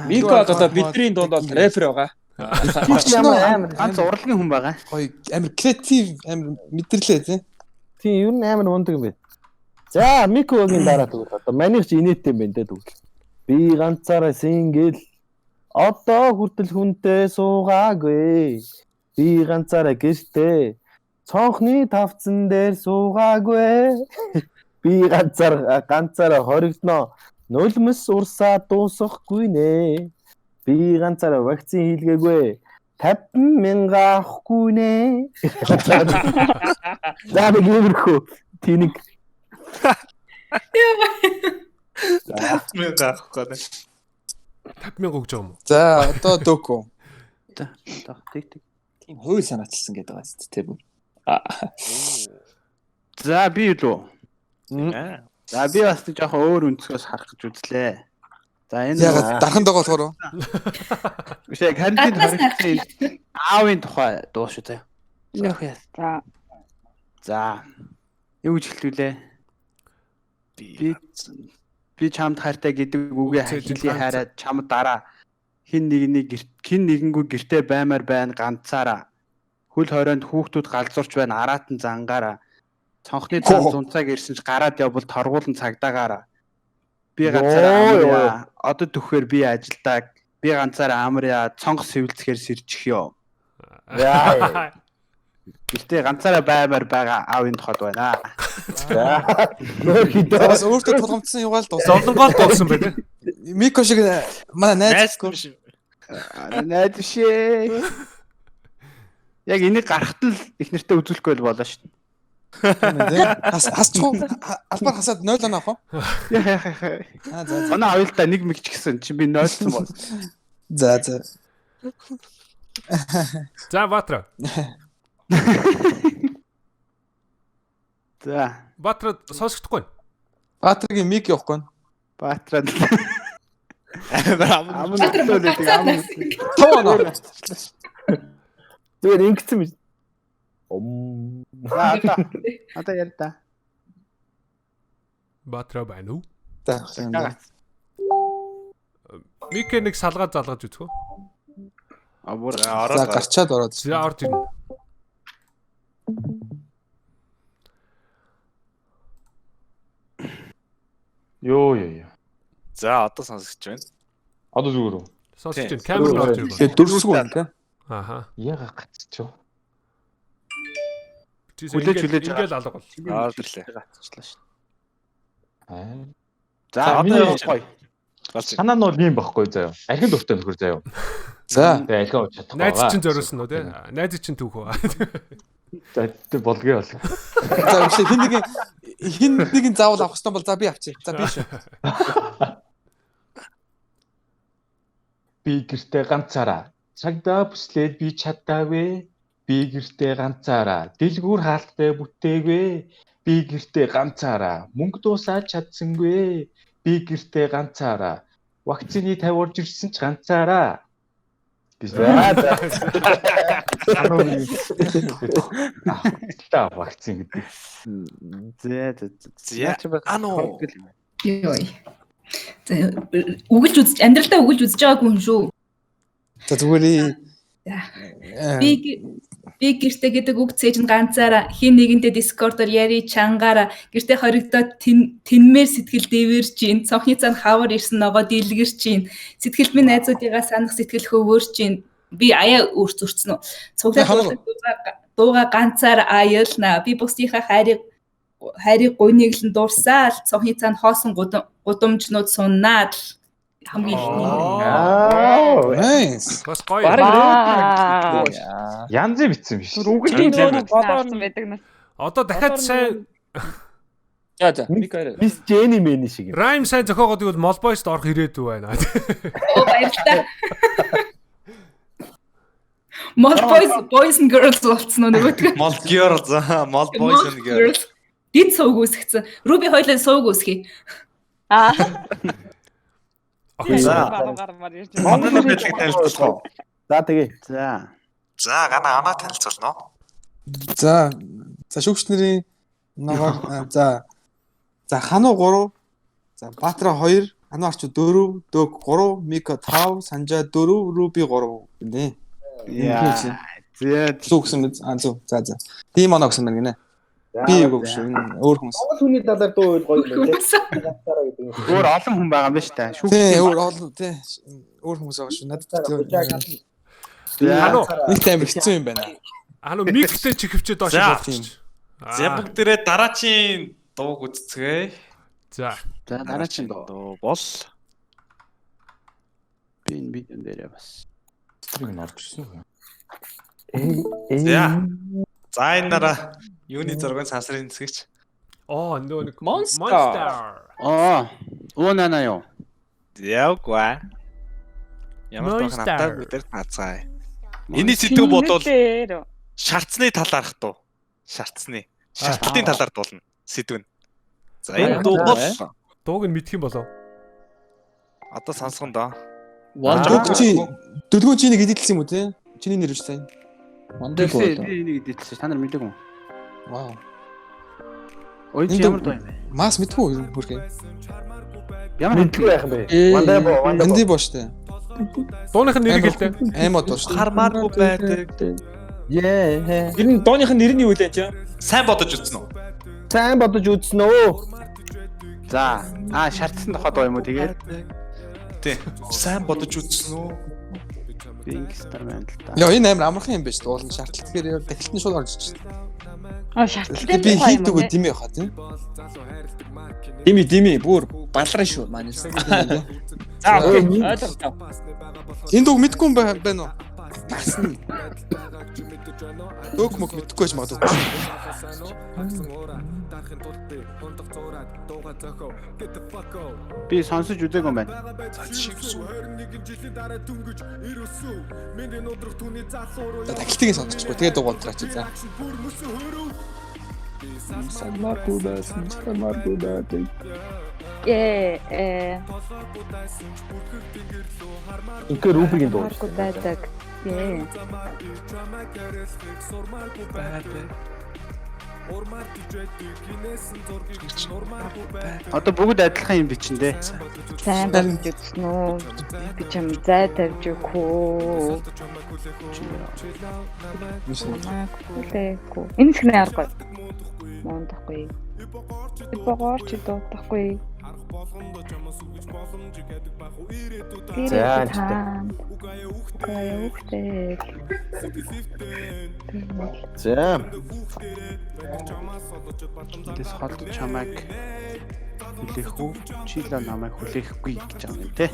Мико одоо бидний дунд бол рефер байгаа. Ямар амар Ганц урлагийн хүн байгаа. Гоё амар креатив амар мэдэрлээ тий. Тийм ер нь амар мундаг юм байна. За Микогийн дараа тэгвэл одоо маних чи инээдтэй юм байна те тэгвэл. Би ганцаараа сингл одоо хүртэл хүнтэй суугаагүй. Би ганцаараа гэртээ цонхны тавцан дээр суугаагүй. Би ганцаараа хоригдно. Нулимс урсаа дуусахгүй нэ. Би ганцаараа вакцин хийлгээгүй. 50 мянга авахгүй нэ. За нэг иймэрхүү тэнэг. 50 мянга авахгүй нэ. 50 мянга өгж байгаа юм уу? За одоо дөкө. За тэг тэг. Тийм хууль санаачилсан гэдэг байгаа зү тэ бүр. За би юу? За би бас нэг жоохон өөр өнцгөөс харах гэж үзлээ. За энэ Ягаад дархан догоо болохоор уу? Биш яг карантин Гаднаас нь хоригдсан аавын тухай дуу шүү заяа. Энэ явах яа. За За. Юу гэж хэлтүүлээ? Би чамд хайртай гэдэг үгээ хэлий хайраа чамд дараа хин нэгний хин нэгэнгүй гэрте баймаар байна ганцаараа. Хөл хорионд хүүхдүүд галзуурч байна араатан зангаараа. Цонхны цаан зунцааг ирсэн ч гараад явбал торгуулн цагдаагаараа. Би ганцаараа амарья. Одоо түхээр би ажилдаг. Би ганцаараа амарья. Цонх сэвэлцэхээр сэрчих ёо. Яа. Гэртээ ганцаараа баймаар байгаа аавын тухайд байна. За. Нөр хідээ. Бас өөртөө тулгамдсан югаал дууссан. Зовлонгоор дууссан байна. Мико шиг манай найз биш. Найз биш ээ. Яг энийг гарахт л их нэртэй үзүүлэхгүй л болоо шүү. Хас хасчих уу? Албаар хасаад 0 оноо авах уу? Яа яа яа. Аа за за. Оноо авъя л да нэг мэгч гэсэн чи би 0-сон бол. За за. За Баатра. За. Баатра сонсогдохгүй. Баатаргийн мик явахгүй. Баатраа. Амар Ам нөлөөлөд ам. 5 оноо. Зүгээр ингэсэн биш. Ом. За одоо одоо яар да. Баатра байна уу? За. Микэ нэг салгаа залгаж үзэх үү? А бүр За ороод гарчаад ороод. За орж ирнэ. Йоо ёо ёо. За одоо сонсогч байна. Одоо зүгээр үү? Сонсож байна. Камер нь орж ирв. Тэгээ дөрсгөө юм те. Аха. Яга гацчихв. Хүлээж хүлээж ингээл алга бол. Орж ирлээ. гацчлаа шүү. Аа. За За, одоо миний- гоё. Болж байна. Санаа нь бол ийм байхгүй заяа. Архин дуртай нөхөр заяа. За. Тэгээ архин ууж чадахгүй. Найз чинь зориулсан уу те? Найз чинь түүх үү? За тэг болгүй бол. За биш хин нэгэн хин нэгэн заавал авах хэрэгтэй бол за би авчих. За би шүү. Би гэртээ ганцаараа цагдаа бүслээд би чаддаагүй. Би гэртээ ганцаараа дэлгүүр хаалттай бүтээгүй. Би гэртээ ганцаараа мөнгө дуусаад чадсангүй. Би гэртээ ганцаараа вакцины 50 орж ирсэн ч ганцаараа гэж За за. та вакцин гэдэг. Зэ зэ За, Ану. Йой. За үгэлж үзэж амьдралдаа үгэлж үзэж байгаагүй хүн шүү. За зүгээр. За. Би гэртээ гэдэг үг цээж нь ганцаараа хин нэгэнтэй Discord-оор яри чангаараа гэртээ хоригдоод тэнмээр сэтгэл дээвэрч ийн цонхны цаана хавар ирсэн ногоо дийлгэрч ийн сэтгэл минь найзуудыгаа санах сэтгэл хөвөрч ийн би аяа өөрч зөрчсөн үү цуглаад Хамаагүй. дууга ганцаар аялна би бусдынхаа хайрыг гуйныг л дурсаал цонхны цаана хоосон гудамжнууд суннаад л. Хамгийн ихний. Аа. Nice. Бас гоё. Ваа. Янзын бичсэн биш. Үгэлтийн нөгөө болоор байдаг нас. Одоо дахиад сайн За за. Мик арай. Мисс Jenny Мэни шиг юм. Rhyme сайн зохиогоод ивэл Molboys-д орох ирээдүй байна. Оо баярлалаа. Mol boys boys and girls болцсон уу нөгөөдгөө. Mol girls, mol boys and girls. Дид сувг үүсгэсэн. Руби хоёлаа сувг үүсгэе. Аа. Окей. За. Баруун гармаар ирж байна. Монголын байдлыг танилцуулах уу? За тэгээ. За. За, гана анаа танилцуулна уу? За за шүүгч нарын ногоор за за Хану 3, за Баатара 2, Хану Арчу 4, Дөг 3, Мико 5, Санжаа 4, Руби 3 гинэ. Яа. Зэ. Зүг гэсэн мэт. А зүг. За за. Тийм оноо гэсэн байна гинэ. Би юу гэсэн энэ өөр хүмүүс. Монгол хүний талаар дуу байл гоё юм байна. Хүмүүс. Ганцаараа гэдэг юм. Өөр олон хүн байгаа юм байна шүү дээ. Шүүгч. Тий, өөр олон тий өөр хүмүүс байгаа шүү. Надад Хану нэг амар хэцүү юм байна. хану миктэй чихвчээ доош За. болчих. За бүгдээрээ дараачийн дууг үзцгээе. За. За дараагийн дуу. дуу бол Би энэ видеон дээрээ бас. Стриг нь орж ирсэн үү? За. За энэ нараа юуны зургийн сансрын нисгэгч. Оо нөгөө нэг Monster. Monster. Аа. Уу нана юу? Явгүй. Ямар дуух Monster. надад бүгдээр таацгаая. Эний сэдв бодвол Дээр. шарцны талаарх дуу. Шарцны. Шартлын талаар дуулна. Сэдв нь. За энэ дуу бол Дууг нь мэдх юм болов. одоо сонсгон доо. Дөг чи дөлгөө чи нэг эдэлсэн юм уу те? Чиний нэр биш сайн. Мондыг Би энийг эдэлсэн. Та нар мэдээгүй юм. Вау. Ой чи Энэ ямар дуу юм бэ? Мас мэдгүй юу хөрхөө. Ямар Мэдгүй байх юм бэ? Вандаа бо, вандаа. Энди боо штэ. Дууных нь нэрийг хэлдэ. Аймод боо штэ. Хармааргүй байдаг. Ее. Тэр нь дооных нь нэр нь юу вэ чи? Сайн бодож үзсэн үү? Сайн бодож үзсэн үү? За. Аа шаардсан тухай дуу юм уу тэгээд? Тий. Сайн бодож үзсэн үү? Би Ингстар байна л да. Яа энэ амар амархан юм биш дуулан шаардлага. Тэгэхээр дахилт нь шууд орж ирж штэ. Аа шартлын Би тухай юм хийдэг уу? үү димээ хаа тийм. Дими дими бүр балран шүү манайс. За окей. Ойлголоо. Энэ дууг мэдгүй юм байна уу? Гарсан. Дөг мөг мэдгүй байж магадгүй. Би сонсож үзээгүй юм байна. За дахилтыг нь сонсчихгүй. Тэгээд дуу готраач за. Салмааргүй байсан, салмааргүй байдаг. Ээ э. Ингээ Рубигийн дуу. Харгүй байдаг. Ээ. Одоо бүгд адилхан юм бичин дээ. Сайн бодож үзсэн үү? Би чам зай тавьж өгөх үү? Хүлээхгүй. Энэ их нэ аргагүй. Мундахгүй. Богоор чи дуудахгүй. За, Үгтэй. За. Тэс холд чамайг хүлээх үү? Чила намайг хүлээхгүй гэж байгаа юм те.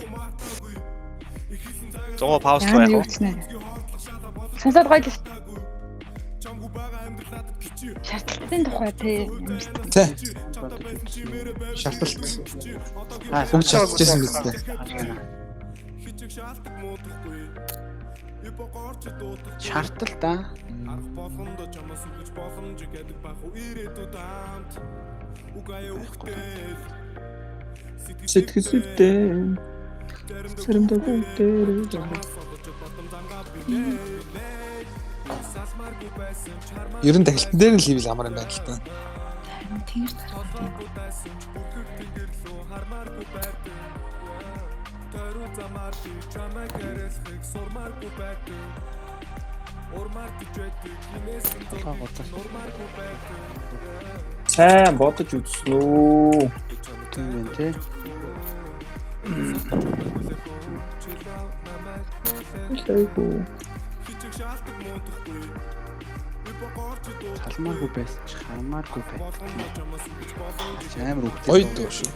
100 пауз Яа байх юу уу? ч нэ. Сонсоод гоё л ш. Шартлын тухай тий. Тэ. Бодож үзсэн. Шалталт. Аа Бүгд шалтжсэн биз дээ. Шаардл да. Сэтгэл зүйтэй. Сэрэмдэ бүгдээр. Ер нь дахилтан дээр нь л хийвэл амар юм байна л та. Харин тэгэр тархав. Сайн бодож үзсэн үү? Тийм байна те. Хүлээгүй. Салмааргүй байсан чи хармааргүй байдаг. Амар үхтэй. Гоё дуу шүү.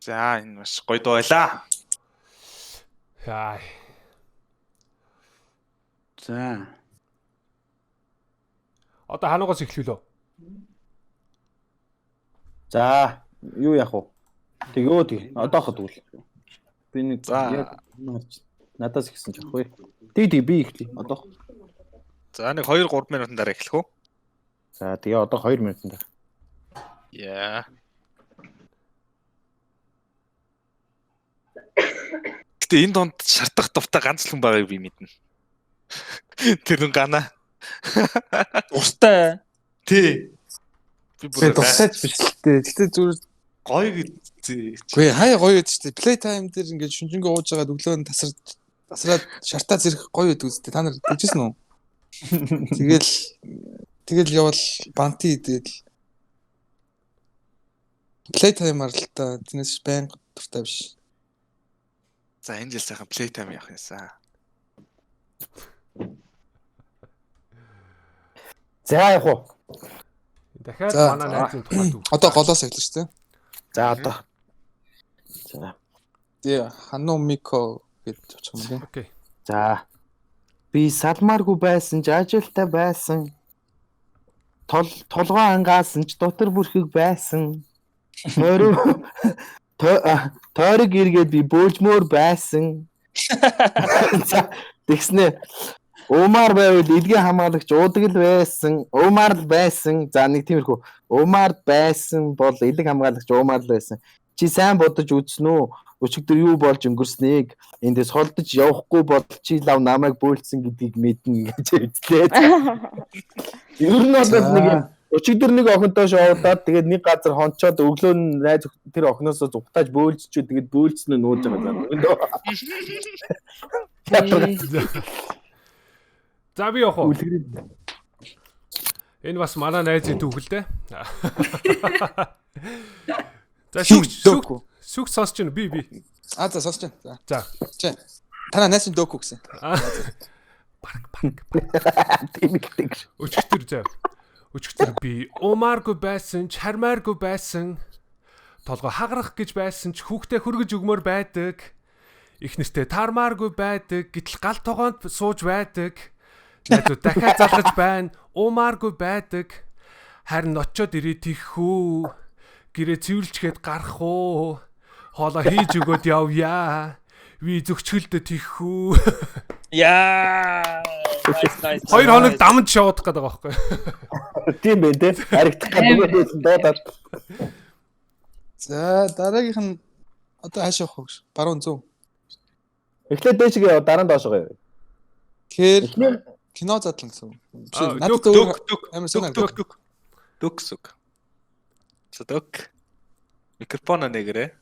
За энэ маш гоё дуу байлаа. Яа. За. Одоо хануугаас эхлүүлөө. За, юу яах вэ? Тэгөө тэг. Одооход тэгвэл. Би нэг За. яг надаас ихсэн ч ахгүй. Тэг тэг би эхлэе. Одоох. За нэг 2 3 минутын дараа эхлэх үү? За тэгээ одоо 2 минутын дараа. Яа. Гэтэ энэ донд шартах дуртай ганц л хүн байгааг би мэднэ. Тэр нь гана. Дуртай. Тий. Би бүр Тэгээ дуртай ч биш л дээ. Гэтэ зүгээр гоё гэж. Үгүй хаяа гоё байдаг шүү дээ. Play time дээр ингээд шүнжэнгөө ууж байгаа өглөө нь тасраад шартаа зэрэх гоё байдаг үстэй. Та нар тэгжсэн үү? Тэгэл явал банти идэл play time-ар л та тэрнээс байнга дуртай биш. За энэ жил сайхан play time явах юмсан. За явах уу? Дахиад За. манай найзын тухай дүү. Одоо голоос эхэлнэ шүү дээ. За одоо. За. Тэгээ Хану Мико гэж очих юм тийм. Окей. За. Би салмааргүй байсан ч ажилтай байсан. Тол толгой ангаасан ч дотор бүрхэг байсан. Тойрог тойрог эргээд би бөөлжмөр байсан. За тэгснэ. Умар байвал эдгээр хамгаалагч уудаг л байсан. Умар л байсан. За нэг тиймэрхүү. Умар байсан бол элэг хамгаалагч Умар л байсан. Чи сайн бодож үзсэн үү? Өчигдөр юу болж өнгөрснийг эндээс холдож явахгүй бол чи лав намайг бөөлцсөн гэдгийг мэднэ гэж хэллээ. Ер нь бол нэг юм өчигдөр нэг охинтой шоудаад тэгээд нэг газар хончоод өглөө нь найз тэр охиноосоо зүгтааж бөөлцчүү тэгээд бөөлцсөн нь нууж байгаа заа. За би явах уу? Энэ бас манай найзын түүх л дээ. За шүүгч шүүгч сонсч байна би. А за сонсч байна. За. За. Танаа найз нь дөкү гэсэн. Бараг. Тийм л дээ. Өчигдөр заа. Өчигдөр би уумааргүй байсан ч хармааргүй байсан. Толгой хагарах гэж байсан ч хүүхдээ хөргөж өгмөр байдаг. Их нэртэй таармааргүй байдаг. Гэтэл гал тогоонд сууж байдаг. Найзууд дахиад залгаж байна. Уумааргүй байдаг. Харин очиод ирээ тийхүү. Гэрээ цэвэрлчгээд гарах уу. Хоолоо хийж өгөөд явъя. Ви зөгчгөлдө тийхүү. Яа. Nice nice. 2 хоног дамж шоудах гэдэг байгаа байхгүй. Тийм байх те. Харигдах гэдэг нь дуудаад. За дараагийнх нь одоо хаашаа явах вэ гэж? Баруун зүүн. Эхлээд дээшгээ яв, дараа нь доошоо яв. Тэгэхээр кино задлан гэсэн. Биш надад өөр амар сонир. Дөк дөк сүг. За дөк. Микрофон нэгэрээ.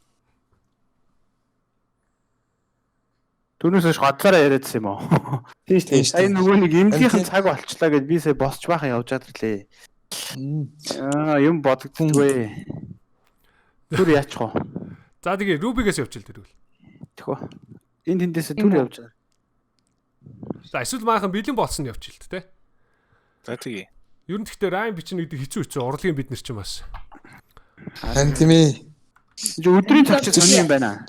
Түүнээс хойш годлоороо яриадсан юм уу? Тийм шүү дээ. Сая нөгөө нэг эмнэлгийнхэн цаг болчлаа гэд би сая босч бахан явж чадрлээ. Аа юм бодогддгүй. Түр яачих вэ? За тэгээ Рубигээс явчихл тэрвэл. Тэхүү. Энэ тэндээсээ түр явж байгаа. За эсвэл maaхан бэлэн болсон нь явчихл тэ. За тэгээ. Ер нь гэхдээ райм бичнэ гэдэг хэцүү урлагийн бид нар чинь бас. Харин тийм ээ. Энд өдрийн цаг чи сони юм байна.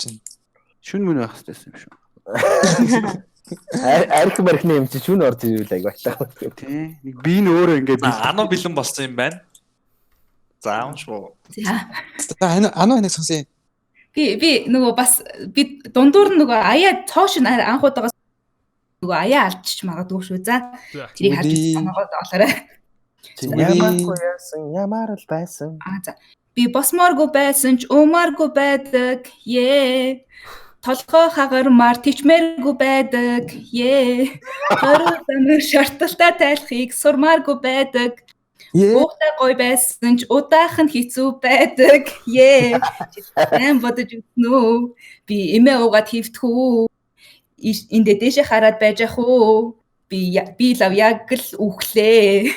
Шүн мөн байх хэрэгтэй юм шүү. Арх мархны юм чи шүн орж ирвэл айгу байлаа. Тий. Нэг би нь өөрөө ингээд Ано бэлэн болсон юм байна. За уншвуу. За. За ано энийг сонсъё. Би нөгөө бас би дундуур нь нөгөө аяа цоош нь анх удаага нөгөө аяа алдчих магадгүй шүү. За. Тэрийг харж санаагаа олоорой. Ямааргүй яасан, ямар л байсан. Аа за. Би босмооргүй байсан ч уумааргүй байдаг. Ее. Толгой хагармаар тичмээргүй байдаг. Ее. Хоруу замын шарталтай тайлахыг сурмааргүй байдаг. Уухтай гой байсан ч удаах нь хэцүү байдаг. Ее. Сайн бодож үзсэн үү? Би эмээ уугаад хөвтөх үү? Эндээ дээшээ хараад байж ах уу? Би лав яг л үхлээ.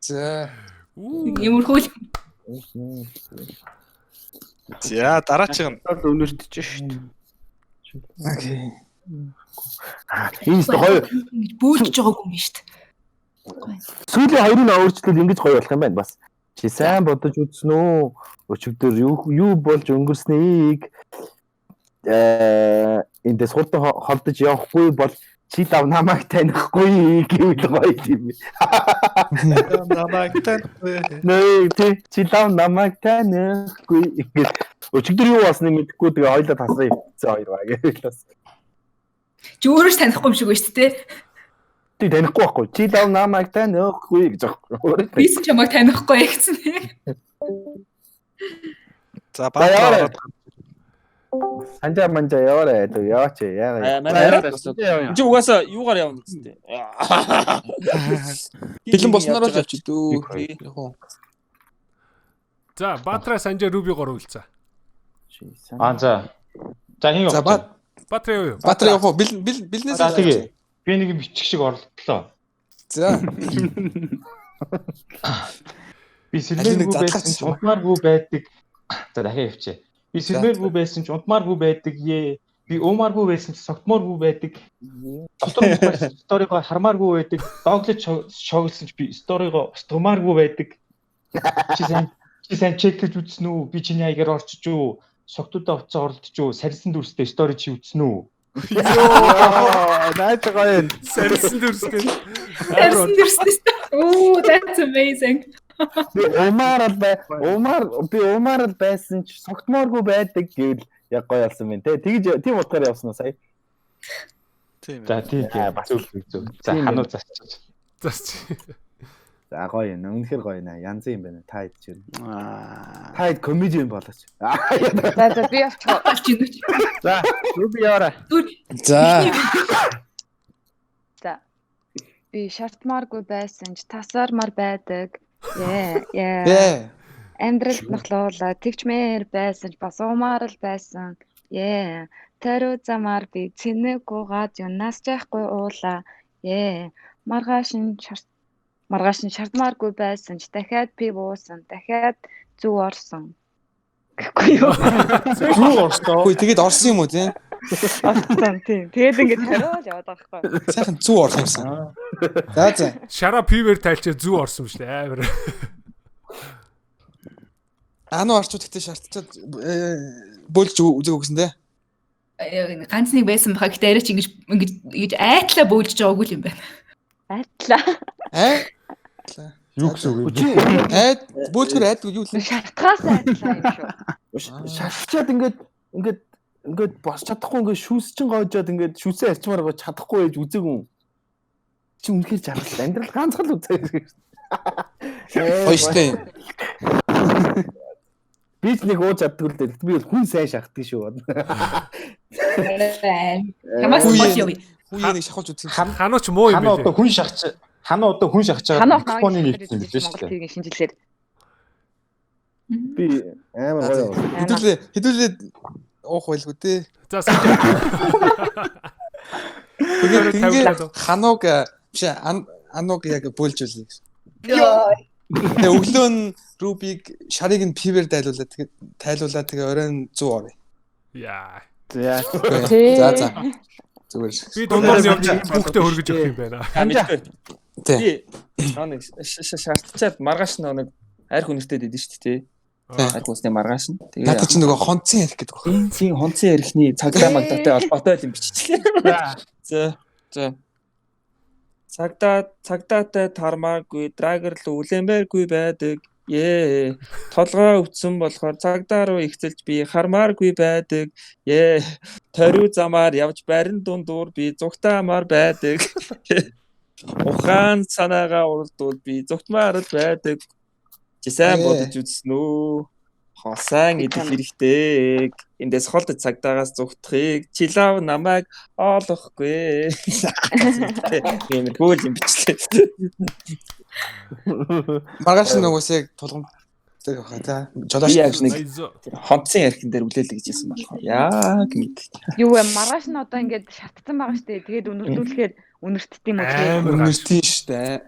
За. Иймэрхүү л. За дараачих нь өнөртөж шүү дээ. Окей. Энэ хоёр ингэж бөөлж байгаагүй юм шүү дээ. Сүүлийн хоёрын өөрчлөлт ингэж гоё болох юм байна бас. Чи сайн бодож үзсэн үү? Өчигдөр юу болж өнгөрснийг эндээс хурдан холдож явахгүй бол чи лав намайг танихгүй гэвэл гоё юм. Намайг танихгүй. Нэ тий чи лав намайг танихгүй ингээд өчигдөр юу болсныг мэдэхгүй тэгээ хоёлаа тасраа ивцсэн хоёр ба гэвэл бас. Чи өөрөө ч танихгүй юм шиг байна шүү дээ. Тий танихгүй байхгүй. Чи лав намайг танихгүй гэж аахгүй. Би ч чамайг танихгүй гэсэн. За баа. Санжаа манжаа яваарай л яваач яагаа. Манай арай болсон. Энд чи угаасаа юугаар явна гэсэн дээ. Бэлэн болсноор л явчих дөө. Яг уу. За Баатра Санжаа Руби гурав үлцээ. Аа за. За хин явах. За Баатра юу? Баатра явах уу? Бэлнээс тэгээ. Би нэг бичих шиг оролдлоо. За. Би сэрмээргүй байсан ч унтмааргүй байдаг. За дахиад явчих. Би сэрмээргүй байсан ч унтмааргүй байдаг. Би уумааргүй байсан ч согтмооргүй байдаг. Дотор байсан сторигоо хармааргүй байдаг. Доглож шоглсон ч би сторигоо устгамааргүй байдаг. Чи сайн чеклэж үзсэн үү? Би чиний хаягаар орчиж үү? Согтуудаа уцаа оролдож үү? Сарьсан дүрстэй стори чи үзсэн үү? Йоо, найз гоё. Сарьсан дүрстэй. Сарьсан дүрстэй. Ooh, that's amazing. Би уумаар л байсан ч согтмооргүй байдаг гэвэл яг гоё болсон юм те. Тэгж тийм утгаар явсан уу сая? Тийм. За тийм. Зөв. За хануу засчих. Засчих. За гоё юм. Үнэхээр гоё нэ. Янз юм байна. Та хэд ч юм. Та хэд комедиан болооч. За за би явчих. За Руби яваарай. За. За. Би шартмааргүй байсан ч тасармаар байдаг. Yeah. Амьдралд нохлоола тэгчмээр байсан ч бас уумаар л байсан. Yeah. Тариу замаар би цэнэг гугаад юунаас ч яахгүй уулаа. Yeah. Маргааш нь шардмааргүй байсан ч дахиад пив уусан, дахиад зүв орсон. Гэхгүй юу? Зүв орсон. Үгүй тэгээд орсон юм уу тийм? Орсон тийм. Тэгээд ингээд тариул яваад байгаа байхгүй. Сайхан зүв орох юмсан. За за. Шараа пивээр тайлчаа зүв орсон юм шүү дээ амар. Ану арчууд гэтээ шартчаад бөөлж үзег өгсөн те. Ганц нэг байсан баха гэтээ арай ч ингэж ингэж айтлаа бөөлж байгаагүй юм байна. Айтлаа. Айтлаа. Юу гэсэн үг юм бэ? Айд бөөлжгөр айдгүй юу лээ? Шартгаас айтлаа юм шүү. Шартчаад ингээд босч чадахгүй ингээд шүүс чин гоожоод ингээд шүүсээ арчмаар байгаа чадахгүй байж үзег юм. Чи үнэхээр жаргал амьдрал ганцхан л үзээ. Гоё штэ. Би ч нэг ууж чаддгүй л дээ. Би бол хүн сайн шахдаг шүү. Хамаас хол явъя. Хүүе нэг шахуулж үзсэн. Хануу ч муу юм байна. Хануу одоо хүн шахаж хануу одоо хүн шахаж байгаа микрофоны нэгдсэн билээ шүү дээ. Монгол ТV-ийн шинжилгээр. Би амар гоё. Хэдүүлээ уух байлгүй дээ. За сайн. Тэгээд ханууг биш анууг яг бөөлж үлээ гэсэн. Тэгээ өглөө нь Рубиг шарыг нь пивээр дайлуулаад тэгээд тайлуулаад тэгээ оройн 100 оръё. Яа. За. За за. Зүгээр. Би дундуур нь явж хүүхдээ хөргөж өгөх юм байна. Би нэг шаардчаад маргааш нэг арх үнэртэй дийдэн шүү дээ. Арх усны маргааш нь. Тэгээ надад чи нөгөө хонцын ярих гэдэг байна. Тийм хонцын ярихны цагдаа магдаатай холбоотой л юм биччихлээ. За. За. Цагдаатай тармаагүй, драгер руу үлэмбэргүй байдаг. Ее. Толгой өвдсөн болохоор цагдаа руу ихцэлж би хармааргүй байдаг. Ее. Ториу замаар явж барин дундуур би зүгтаамаар байдаг. Ухаан санаагаа уралдуул би зүгтмаар л байдаг. Чи сайн бодож үзсэн үү? Сайн идэх хэрэгтэй. Эндээс холдож цагдаагаас зүгтахыг чилав намайг олохгүй. Иймэрхүү л юм бичлээ. Маргааш нөгөөс яг тулгамддаг баха за. Жолооч яг нэг хонцын ярих дээр үлээлээ гэж хэлсэн болохоор яг мэд. Юу вэ? Маргааш нь одоо ингээд шатцсан байгаа штэ. Тэгээд үнэртүүлэхээр үнэртд юм уу? Үнэртэн штэ.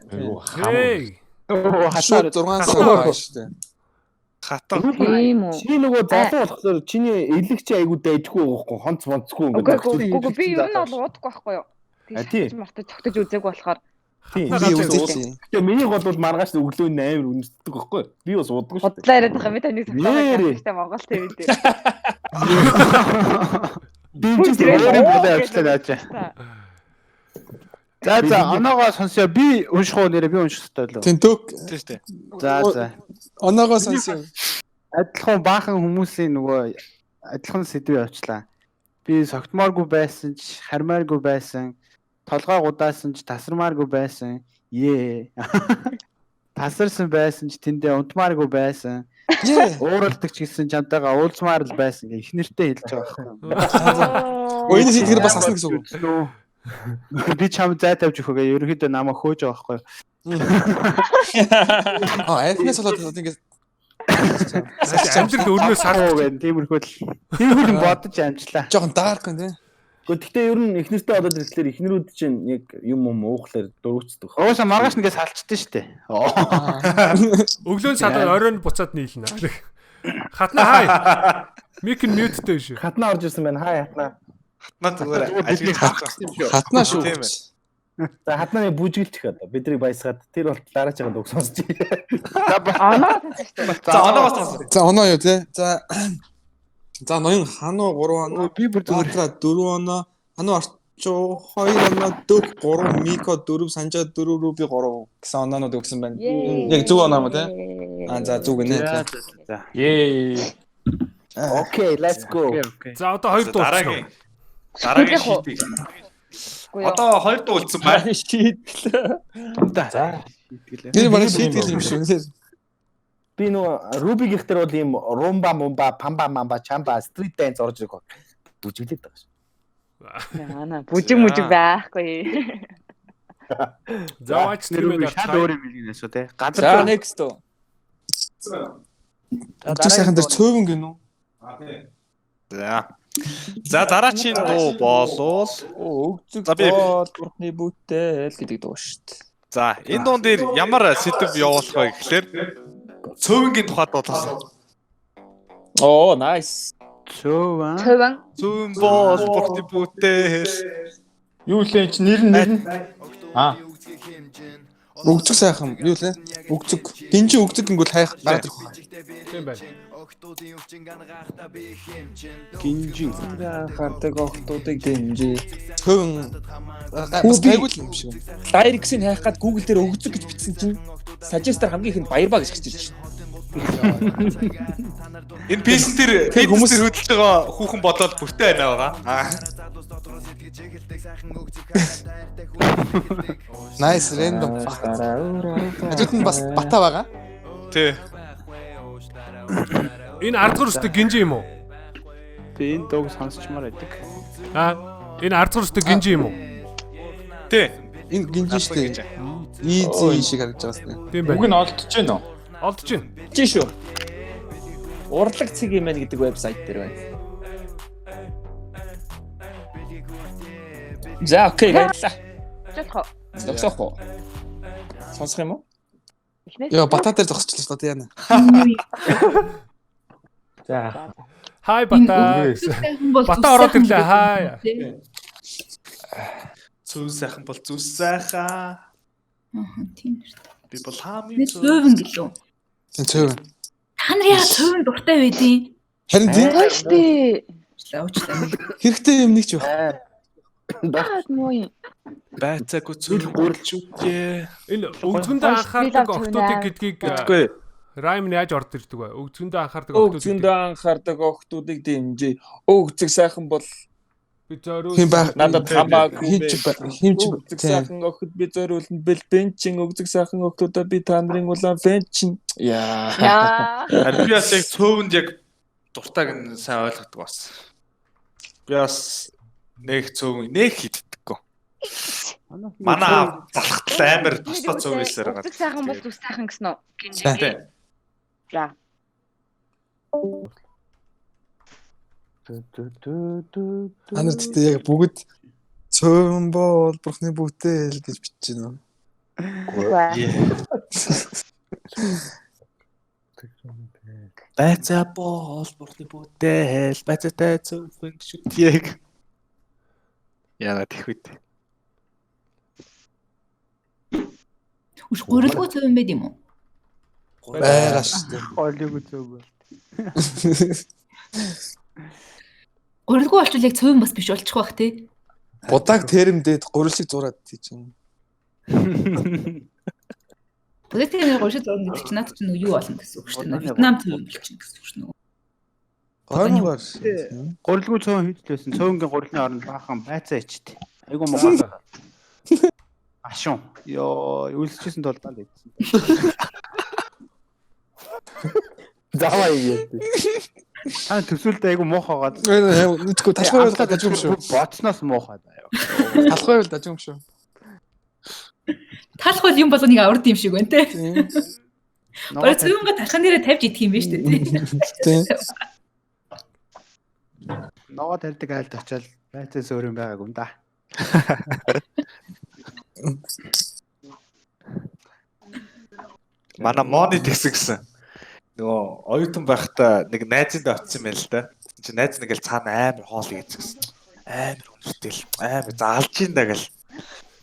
Хей. Хашаа 6 сар байгаа штэ. Хатан. Тийм үү. Чи нөгөө залуу болохоор чиний элэг чи айгуу дайжгүй байхгүй хонц монцгүй ингээд. Үгүй би ер нь бол уудахгүй байхгүй юу. Тэгээд мартаж тогтож үзег болохоор Тийм. Хатнаа Би ганц үзээч. Гэтэ миний гол бол маргааш өглөө нь амар үнэртдэг байхгүй юу? Би бас удаггүй шүү дээ. Бодлоо яриад байгаа би таныг Нээрээ. зогсоогоо гэдэг Монгол ТV дээр. Би ч Өөр юм болоо явчлаа нааж. За за оноогоо сонсё. Би унших уу нэрээ би унших хэрэгтэй лөө. Тэн дөг. Тийм шүү дээ. За за. Оноогоо сонсё. Адилхан баахан хүмүүсийн нөгөө адилхан сэдв явчлаа. Би согтмооргүй байсан ч хармааргүй байсан. Толгой гудаасан ч тасармааргүй байсан. Ее. Тасарсан байсан ч тэндээ унтмааргүй байсан. Ее. Ууралдаг ч гэсэн чамтайгаа уулзмаар л байсан гэх их нэртэй хэлж байгаа байхгүй. Өө энэ сэдвэр бас асна гэсэн үг. үг. Би чам зай тавьж өгөхөө ерөнхийдөө намайг хөөж байгаа байхгүй. Аа айхнаас болоод ингээд Амьдрал өрнөө сар гэн тиймэрхүү л тиймэрхүү юм бодож амжлаа. жоохон dark юм тий. Гэхдээ ер нь их нэртэй болоод ирэхлээр эхнэрүүд чинь яг юм юм уухлаар дөрвцдэг. Уусаа маргааш нэгээ салчихдээ штэ. Өглөө нь салаад оройн буцаад нийлнэ. Хатна хай. Мик нь мьюттэй шүү. Хатна орж ирсэн байна. Хай хатна. Хатнаа зүгээр ажиглаж харж Шүү. Хатнаа шүү. Тийм ээ. За хатнаа нэг бүжгэлчих одоо. Бидний баясгаад тэр бол дараачихын дуг сонсч. Оноо сонсож шүү дээ. За оноогоо сонсоо. За оноо юу тий. За За ноён хануу 3 оноо, Би бүр зүгээр Баатра 4 оноо, хануу арчуу 2 оноо, дөг 3, Мико 4, Санжаа 4, Руби 3 гэсэн оноонууд өгсөн байна. Яг зөв оноо юм уу тий? Аа за зөв гинэ. За за. Ее. Okay, let's go. Окей окей. За одоо хоёр дуу Дараагийн үлдсэн. дараагийн Хүлээх үү? шийдэл. Үгүй юу. Одоо хоёр дуу үлдсэн байна. Шийдэл. За. Шийтгэлээ. Тэр бараг шийтгэл юм шүү. Би нөгөө Рубигийнх дээр бол ийм румба мумба, памба мамба, чамба, street dance орж ирэх баг. Бүжиглээд байгаа шүү. Яана бүжиг мүжиг байхгүй. За watch Нэр stream-д шал өөр юм хэлгэнэ шүү те. За Газар next дуу. Өглөө сайхан дээр цөөвөн гинүү. За. За дараачийн дуу болвол Өгзөг За, би- бол бурхны бүтээл гэдэг дуу шүү дээ. за энэ дуун дээр ямар сэдв явуулах вэ гэхлээр цөөвөнгийн тухай дуулсан. Оо, nice. цөөвөн. Цөвөн. Цөөвөн бол бурхны бүтээл. Юу лээ чи нэр нь нэр нь. Аа. Өгзөг сайхан юу лээ? Өгзөг. Гинжин өгзөг гингүүл хайх гараад ирэх байх. Тийм байна. Гинжин. Хардаг охтуудыг дэмжээ. Цөөвөн бас гайгүй л юм шиг. Lyrics-ийг хайх гад Google дээр өгзөг гэж бичсэн чинь suggest-аар хамгийн ихэнд баярбаа гэж гарч ирж байна. Энэ песен дээр Тэр хүмүүс хүмүүс- дээр хөдөлж байгаа хүүхэн бодоод бүртээ байна байгаа. Аа. Nice random fact. Хажууд нь бас бата байгаа. Тий. Энэ ардгар өсдөг гинжи юм уу? Би энэ дууг сонсчмаар байдаг. Аа энэ ардгар өсдөг гинжи юм уу? Тий. Энэ гинжин шүү дээ. Easy шиг харагдаж байгаа юм. Тийм Үг байна. нь олдож байна уу? Олдож байна. Чи шүү. Урлаг цэг юм байна гэдэг вебсайт дээр байна. За окей баярлалаа. Зогсоох уу? Зогсоох уу? Сонсох юм уу? Эхнээс Йоо бата дээр зогсчихлоо шүү дээ яана. За. Хай бата. Бол Бата ороод ирлээ. Хай. Цөв сайхан бол зүс сайхан. Аа тийм нэр. Би бол хаамын Нэр цөөвөн гэлөө. Тийм цөөвөн. Та нар яа цөөвөн дуртай байдیں۔ Харин тийм Той штэ. Уучлаа уучлаа. хэрэгтэй юм нэг ч байх. Яагаад муу юм? Байцаагүй цөв гурилж үгүй. Энэ өгзөндөө анхаардаг охтуудыг гэдгийг Үгүй. райм нь яаж орд ирдэг вэ? Өгзөндөө анхаардаг охтууд. Өгзөндөө анхаардаг охтуудыг дэмжээ. Өгзөг сайхан бол Би зориул. Хин байх. надад хамаагүй. Хин ч ба- хин ч Өгзөг тийм. сайхан охид би зориулна бэлбэн чин өгзөг сайхан охтуудаа би та нарын улаан фэн чин. Яа. Яа. Харин би бас яг цөөвөнд яг дуртайг нь сайн ойлгодог бас. Би бас нэг цөөвөн нэг хиддэггүй. Манай аав залхтал амар тусдаа цөв хэлсээр байгаа. Өгзөг сайхан бол зүс сайхан гэсэн үү? Гинжин. Тий. За. Та нар тэгтээ яг бүгд цөөвөн бол бурхны бүтээл гэж бичиж байна. Үгүй. Байцаа бол бурхны бүтээл, байцаатай цөөвөн шүтгийг. Яагаад их үү? Үш гурилгүй цөвөн байд юм уу? Байгаа шүү дээ. Голыг үзээгүй бол. Гурилгүй болчвол яг цөвөн бас биш болчих واخ тий. Будааг термдээд гурил шиг зураад тий чинь. Будаг термээр гурил шиг зурна гэдэг чинь наад чинь нөгөө юу болно гэсэн үг шүү дээ. Нөгөө Вьетнам цөвөн болчихно гэсэн үг шүү дээ. Гоймоор. Гурилгүй цөөн хийж л байсан. Цөөнгийн гурилны оронд баахан байцаа ичт. Айгу муухай. Ашун. Йоо, үлсчихсэн тулдаанд идсэн. Заваа юм. Та төсөөлдөө айгу муухай гоод. Мэдгүй талхай байвал дажгүй юм шүү. Бодсноос муухай заяа. Талхай байвал дажгүй юм шүү. Талах бол юм болгоныг авард юм шиг байна те. Бараг цөвөнгө талхан дээрээ тавьж идэх юм байна шүү дээ. Тийм. Ногоо тарьдаг айлд очиад байцаас өөр юм байгаагүй юм да. Манай Мони тэгсэн гэсэн. Нөгөө оюутан байхдаа нэг найзынд очсон юм байна л да. Тэгсэн чинь найз нэг л цаана амар хоол хийсэн гэсэн. Амар үнэртэл амар заалж ин да гэл.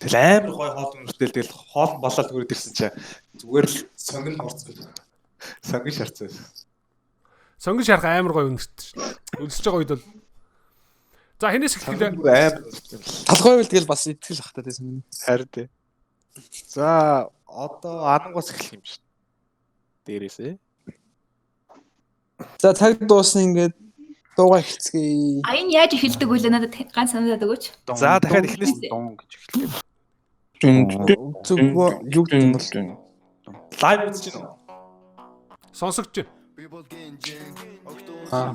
Тэгэл амар гой хоол үнэртэл тэгэл хоол нь болоод хүрээд ирсэн чинь зүгээр л сонгон хурцсан. Сонгон шарцсан. Сонгон шарах амар гоё үнэрт шүү. Өлсөж байгаа үед бол За хинээс эхлэв? Амар үнэртэй. Талхай байвал тэгэл бас итгэл бах та тийм сонгоно. Харин тий. За одоо анангуус эхлэх юм шиг. Дээрээсээ. За цаг дуусна ингээд дуугаа эхэлцгээе. А энэ яаж эхэлдэг вэ? Надад ганц санаад өгөөч. За дахиад эхнээс дун гэж эхэлдэг. Зүг юу гэдэг юм бол лайв үзэж байна уу? Сонсогч. Аа.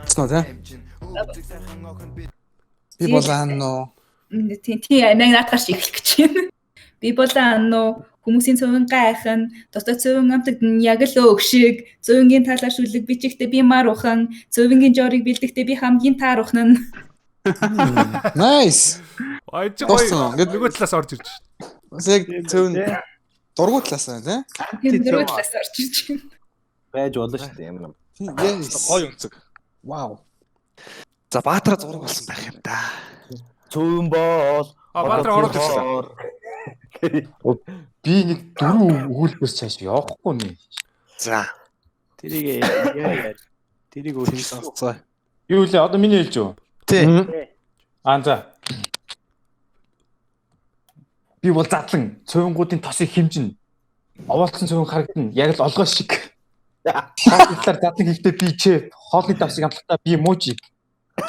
Цаа тий. Би болоо нөө. Тийм тийм наадгаар чи эхлэх гэж байна. Би болоо ануу хүмүүсийн цөвөн гайхан, дотоод цөвөн амтагдан яг л өг шиг, цөвөнгийн талаар шүлэг бичихтэй би мар ухан, цөвөнгийн жорыг бэлдэхдээ би хамгийн таарухна нь. Nice. Аж гоё. Нөгөө талаас орж ирж шин. Бас яг цөвөн дургу талаас байна тий. Тийм дөрөв талаас орж ирж байна. Байж болно шүү дээ ямар юм. Гоё өнцөг. Вау. За Баатара зураг болсон байх юм да. Цөвөн бол. А Баатара ороод ирсэн. Би нэг дөрөв өгүүлбэрс цааш явахгүй нэ. За. Тэрийг яа тэрийг өөр сонсцоо. Юу лээ одоо миний хэлж юу? Тий. Аа за. Би бол задлан цөвөнгүүдийн тосыг хэмжинэ. Овоолцсон цөвөн харагдана. Яг л олгой шиг. Хоолны талаар задлан хийхдээ би чэп, хоолны давсыг амтлахдаа би мужик.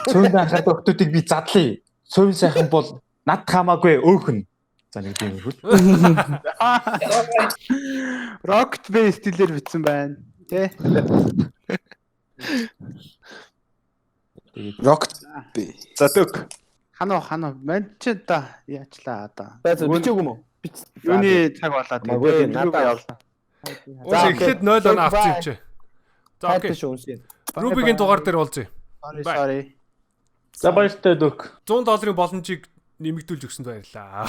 Цөвөнд анхаардаг охтуудыг би задлаа. Цөвөн сайхан бол над хамаагүй өөхөн. За нэг тийм хөл. Rocket Bay стилээр бичсэн байна. Тэ? Rocket Bay. За төг. Хано хано мань чи да яачлаа одоо. Байц бичээгүй юм уу? Юуны цаг болоо тэгээд надад явлаа. За эхлээд 0 оноо авсан юм чи. За окей. Рубигийн дугаар дээр уулзъя. Sorry sorry. За баяртай дөг. $100 боломжийг нэмэгдүүлж өгсөнд баярлалаа.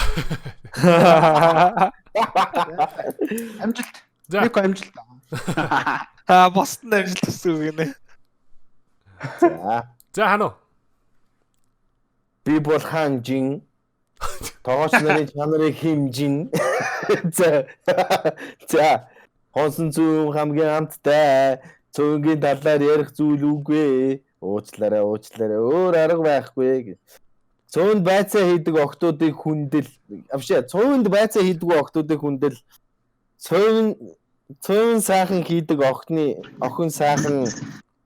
Амжилт. Нэг амжилт. Аа босд нь амжилт төсөв гинэ. За. За хано. Би бол хаанжин. Тогооч нарын чанарыг хэмжин. За. За. Хонсон зүүн хамгийн амттай. Цөөнгийн талаар ярих зүйл үгүй. Уучлаарай, уучлаарай. Өөр арга байхгүй. Цөөнд байцаа хийдэг охтуудыг хүндэл. Авшаа, цөөнд байцаа хийдэг охтуудыг хүндэл. Цөөн сайхан хийдэг охины охин сайхан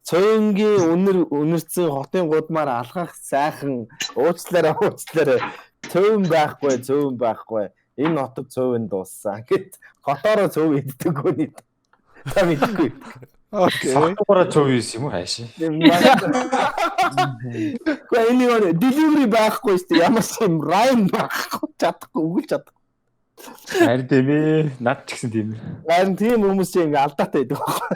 цөөнгийн үнэр үнэрцэн хотын гудмаар алхах сайхан уучлаарай, уучлаарай. Цөөн байхгүй, цөөн байхгүй. Энэ хотод цөөн дууссан гэт хотоороо цөв иддэг үний. Та мэдгүй. Окей. Сохтугаараа цөв ийс юм уу хайшаа. Гэхдээ энэ нэг delivery байхгүй шүү дээ. Ямар ч юм rhyme байхгүй чадахгүй өгүүлж чадахгүй. Харин тийм ээ. Над ч гэсэн тийм ээ. Харин тийм хүмүүс чинь ингээ алдаатай байдаг байхгүй.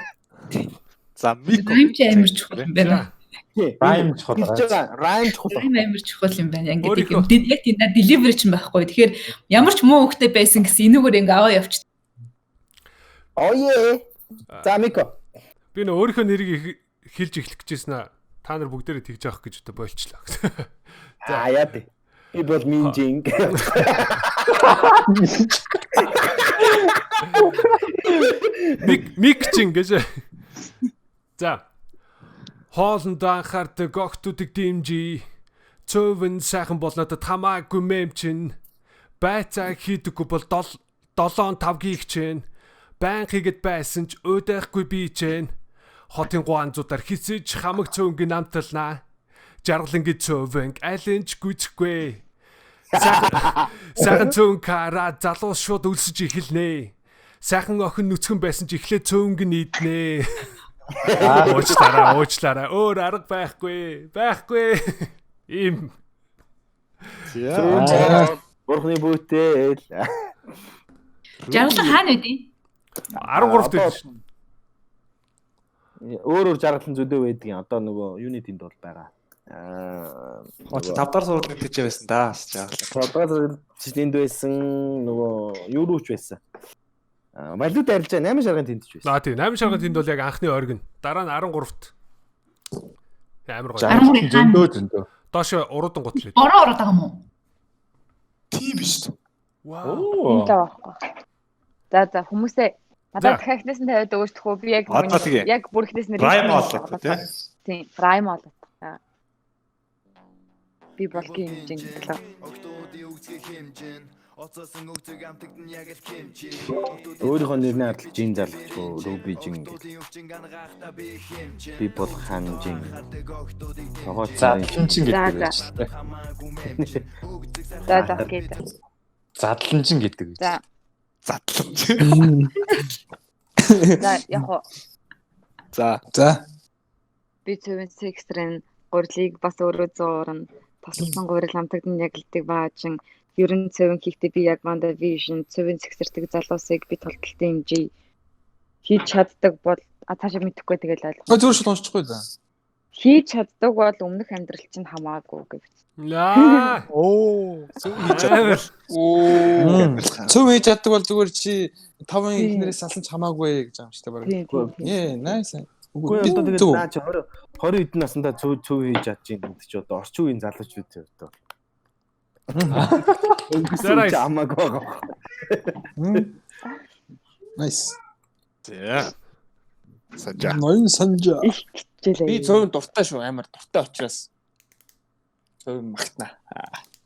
За мик Rhyme чи амар чухал юм байна. Rhyme чухал. Rhyme чухал. Rhyme амар чухал юм байна. Ингээд юм яг тийм delivery чинь байхгүй. Тэгэхээр ямар ч муу хөхтэй байсан гэсэн энүүгээр ингээ аваа явчих. Оё. За Мико. Би нөө өөрийнхөө нэрийг хэлж эхлэх гэжсэн аа. Та нар бүгдээрээ тэгж авах гэж одоо болчлоо. За яа тий. Би бол Минжин. Мик чин гэж. За. Хоолнд анхаардаг огтудыг дэмжий. Цөвн сайхан бол надад хамаагүй мэм чин. Байцаа хийдэггүй бол 7 5 гих чинь. Байн хийгэд байсан ч уйдахгүй би чинь. Хотын гуанзуудаар хисэж хамаг цөөнгийн намталнаа. Жаргалангийн цөвөн алин ч гүйцэхгүй. Сайхан цөөн кара залуус шууд өлсөж эхэлнэ. Сайхан охин нүцгэн байсан ч эхлээд цөөнг нь иднэ. Уучлаарай. Өөр арга байхгүй. Байхгүй. Ийм. За. Бурхны бүтээл. Жаргалан хаана байдیں۔ 13 дээр шүү. Өөр жаргалан зөндөө байдгийн. Одоо нөгөө юуны тэнд бол байгаа. Аа 5 дахь сургууль гэж байсан да. Жаргалан. 5 дахь сургууль тэнд байсан нөгөө юу руу ч байсан. Валют арилжаа 8 шаргын тэнд ч байсан. Аа тийм 8 шаргын тэнд бол яг анхны оргин. Дараа нь 13-т. Амар гоё. Зөндөө. Доош уруудан гутлаа. Бороо ороод байгаа юм уу? Тийм биш үү? Вау. Байхгүй. За хүмүүсээ надад дахиад эхнээс нь тавиад өгөөч тхүү. Би яг яг бүр эхнээс нь райм олоо тий. Тийм, райм олоо. Би болгийн хэмжээнд гэлээ. Өөрийнхөө нэрний ардл жин залгахгүй Руби жин. Би бол хан жин. Тогооч задлан жин гэдэг байж тээ. За окей. Задлан жин гэдэг үү? За. Задлан жин. За яг уу. За. За. Би цэвэн секстрэн гурилыг бас өөрөө зуурна. Тусалсан гурил амтагдан яглдаг баачин. Ер нь цэвэн хийхдээ би яг Ванда Вижн цэвэн сэгсэрдэг залуусыг би тулталтай хэмжээ хийж чаддаг бол цаашаа мэдэхгүй тэгэл ойлгох. Зүгээр шууд уншихгүй да. Хийж чаддаг бол өмнөх амьдрал чинь хамаагүй гэж. Лаа. Оо, цэв хийж чаддаг. Оо. Цэв хийж чаддаг бол зүгээр чи таван ихнэрээс салсан ч хамаагүй гэж байгаа юм шиг та баг. Ээ, nice. Үгүй одоо тэгээд наа чи 20 хэдэн наснда цөв хийж чадчих юм гэдэг чи одоо орчин үеийн залуучууд үү одоо. Өнгөрсөн чи амаагүй байгаа. Nice. За. Санжаа. Ноён санжаа. Би цөөвн дуртай шүү, амар дуртай учраас цөөвн магтана.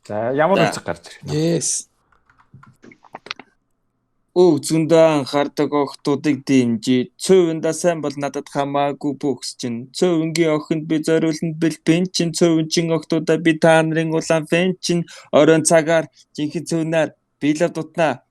За, ямар үсэг гарч ирэх вэ? Yes. Өв зөндөө анхаардаг охтуудыг дэмжиж, цөөвөндөө сайн бол надад хамаагүй бөгс чинь. Цөөвөнгийн охинд би зориулна бэлбэн чинь, цөөвөнчин охтуудаа би та нарын улаан фэн чинь. Оройн цагаар жинхэнэ цөөнээр биелав дутнаа.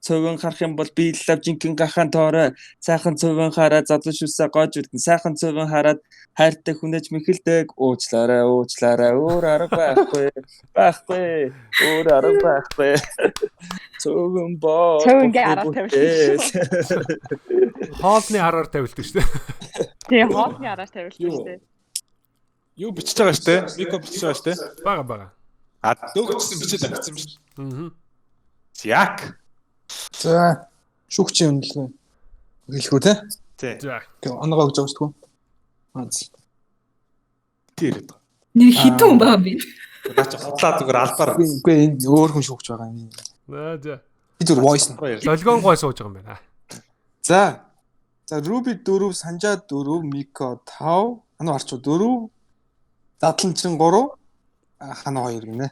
Цөөвөн харах юм бол биелав жинхэнэ гахаан тоорой. Сайхан цөөвөн хараа залуу шүсээ гоож үлдэн. Сайхан цөөвөн хараад хайртай хүнэж мэхэлдэг. Уучлаарай, уучлаарай. Өөр арга байхгүй. Байхгүй. Өөр арга байхгүй. Цөөвөн боо. Цөөвөнгийн араар тавилт. Хоолны хараар тавилт шүү дээ. Тийм, хоолны араар тавилт шүү дээ. Юу бичиж байгаа шүү дээ? Мико бичиж байгаа шүү дээ. Бага. А дөөгчсөн бичээд авчихсан юм шүү. Аа. Зяк. За шүүгчийн үнэлгээ хэлэх үү те? Тий. Тэгээ оноогоо өгж байгаа шүү дээ. Аа. Тэр ирээд байгаа. Нэр хитэн хүн байгаа юм бэ? Наа чи худлаа зүгээр албаар. Үгүй энэ өөр хүн шүүгч байгаа юм. Аа за. Би зүгээр voice нь. Долгион гой сууж байгаа юм байна. За. За Ruby 4, Санжаа 4, Miko 5, Хануу Арчуу 4, Задлан чин 3, Хануу 2 гинэ.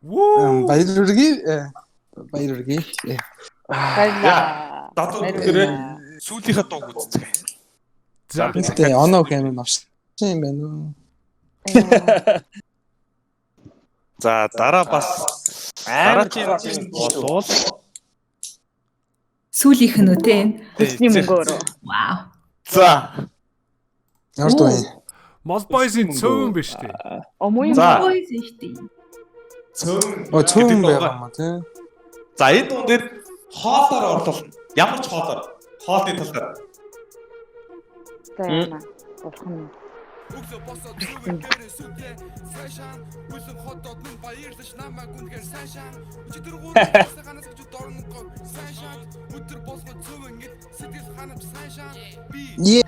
Вүү. Баяр хүргэе. Баяр хүргэе. Баярлалаа. Дадуу бүгдээрээ сүүлийнхээ дууг үзцгээе. За. Тэгээ оноо гэмээр навшсан юм байна уу? За дараа бас дараагийн болвол сүүлийнх нь үү те? Хүсний мөнгөөр. Вау. За. Ямар дуу юм? Молбойсын цөөн биш үү? Омын Молбойс шүү дээ. Цөөн. Оо цөөн байгаа юм аа тий. За энэ дуун дээр хоолоор орлуулна. Ямар ч хоолоор. Хоолны талаар. За яана. Бурхан. Е.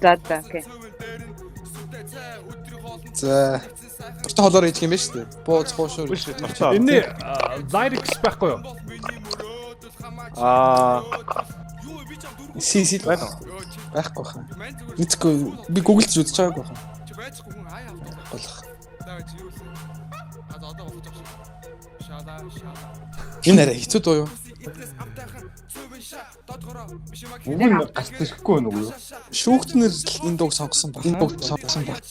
За за окей. За. Дуртай хоолоор идэх юм байна шүү дээ. Бууз хуушуур. Энэний lyrics байхгүй юу? Аа Си си байна уу? Байхгүй хаа. Мэдгүй би Google-ч үзэж байгаагүй хаа. Болох. Энэ арай хэцүү дуу юу? Үг нь гарч ирэхгүй нүг юу? Шүүгтнэр энэ дууг сонгосон баг. Энэ дууг сонгосон баг.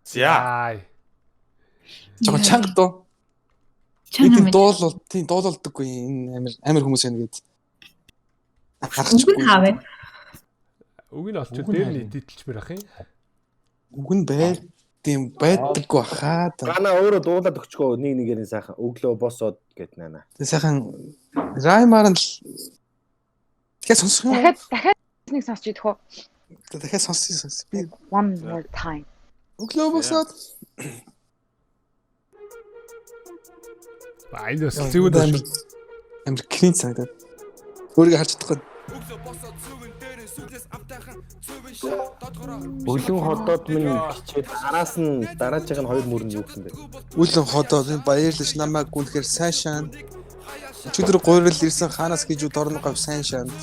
За. Жогон чанга дуу. Чанга Энэ юм. дуулал тийм дуулалдаггүй энэ амир амир хүмүүс байна гээд. Үг Гаргачихгүй. нь хаав. Үг нь олчих дээр нь эдитэлчмээр ах юм. Үг нь байд тийм байдаггүй хаа. Гана өөрөө дуулаад өгчгөө нэг нэгээр нь сайхан өглөө босоод гэд наана. Тэг сайхан раймаар нь л дахиад сонсох юм. Дахиад дахиад нэг сонсч идэх үү? Дахиад сонсъё сонсъё. Би One more time. өглөө босоод Аа энэ бас зөв амар амар кринж санагдаад. Өөрийгөө харж чадахгүй. Өлөн ходоод минь хичээд араас нь дараачийн нь хоёр мөр нь юу гэсэн бэ? Үлэн ходоод минь баярлаж намайг гүнхээр сайн шаан. Өчигдөр гуйрал ирсэн хаанаас гэж дорн говь сайн шаанд.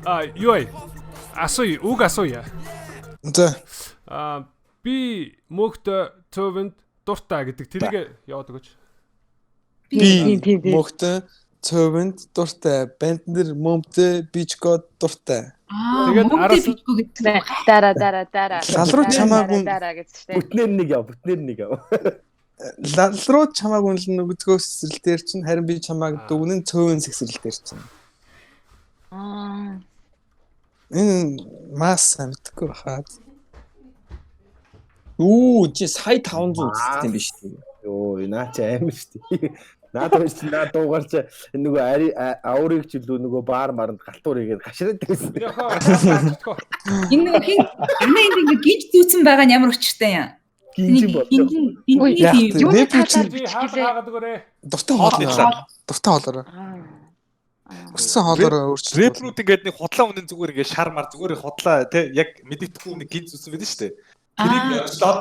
А юу вэ? Асууя, үг асууя. За. Аа би мөгт цөвөнд дуртай гэдэг тэрийг яваад өгөөч. Би мөгтөн цөвөнд дуртай, банднер мөмтэй бичко дуртай. Аа, Тэгээд мөнгөтэй араас нь- бичгүй гэдэг. Дараа дараа дараа. Лал руу чамаагүй- дараа гэж штэ. Бүтнээр нэг яв, бүтнээр нэг яв. Лал руу чамааг үнэлэн нөгөөдгөө сэгсрэл дээр чинь харин би чамааг дүгнэн цөөн сэгсрэл дээр чинь. Аа. Энэ мас сайн мэдгүй хаад. Үу чи сая 500 үзсэн юм биш үү? Йоо, наа чи амар шүү дээ. Наад хоёр чи наа дуугаар чи нөгөө ари аурыг ч илүү нөгөө баар маранд галтуур хийгээд гашраад байсан. Энэ нөгөө хин манай энд ингээ гинж зүүцэн байгаа нь ямар учиртай юм? Гинжин болж Гинжин гинжин Юуны юм. талаар хаагаад өгөөрэй. Дуртай хоолоор. Дуртай хоолоор. Өссөн хоолоор өөрчлөлт. Рэпрүүд ингээд нэг худлаа үнэн зүгээр ингээд шар мар зүгээр худлаа тий яг мэддэхгүй нэг гинж үсэн байдаг шүү дээ. Тэрийг очлоод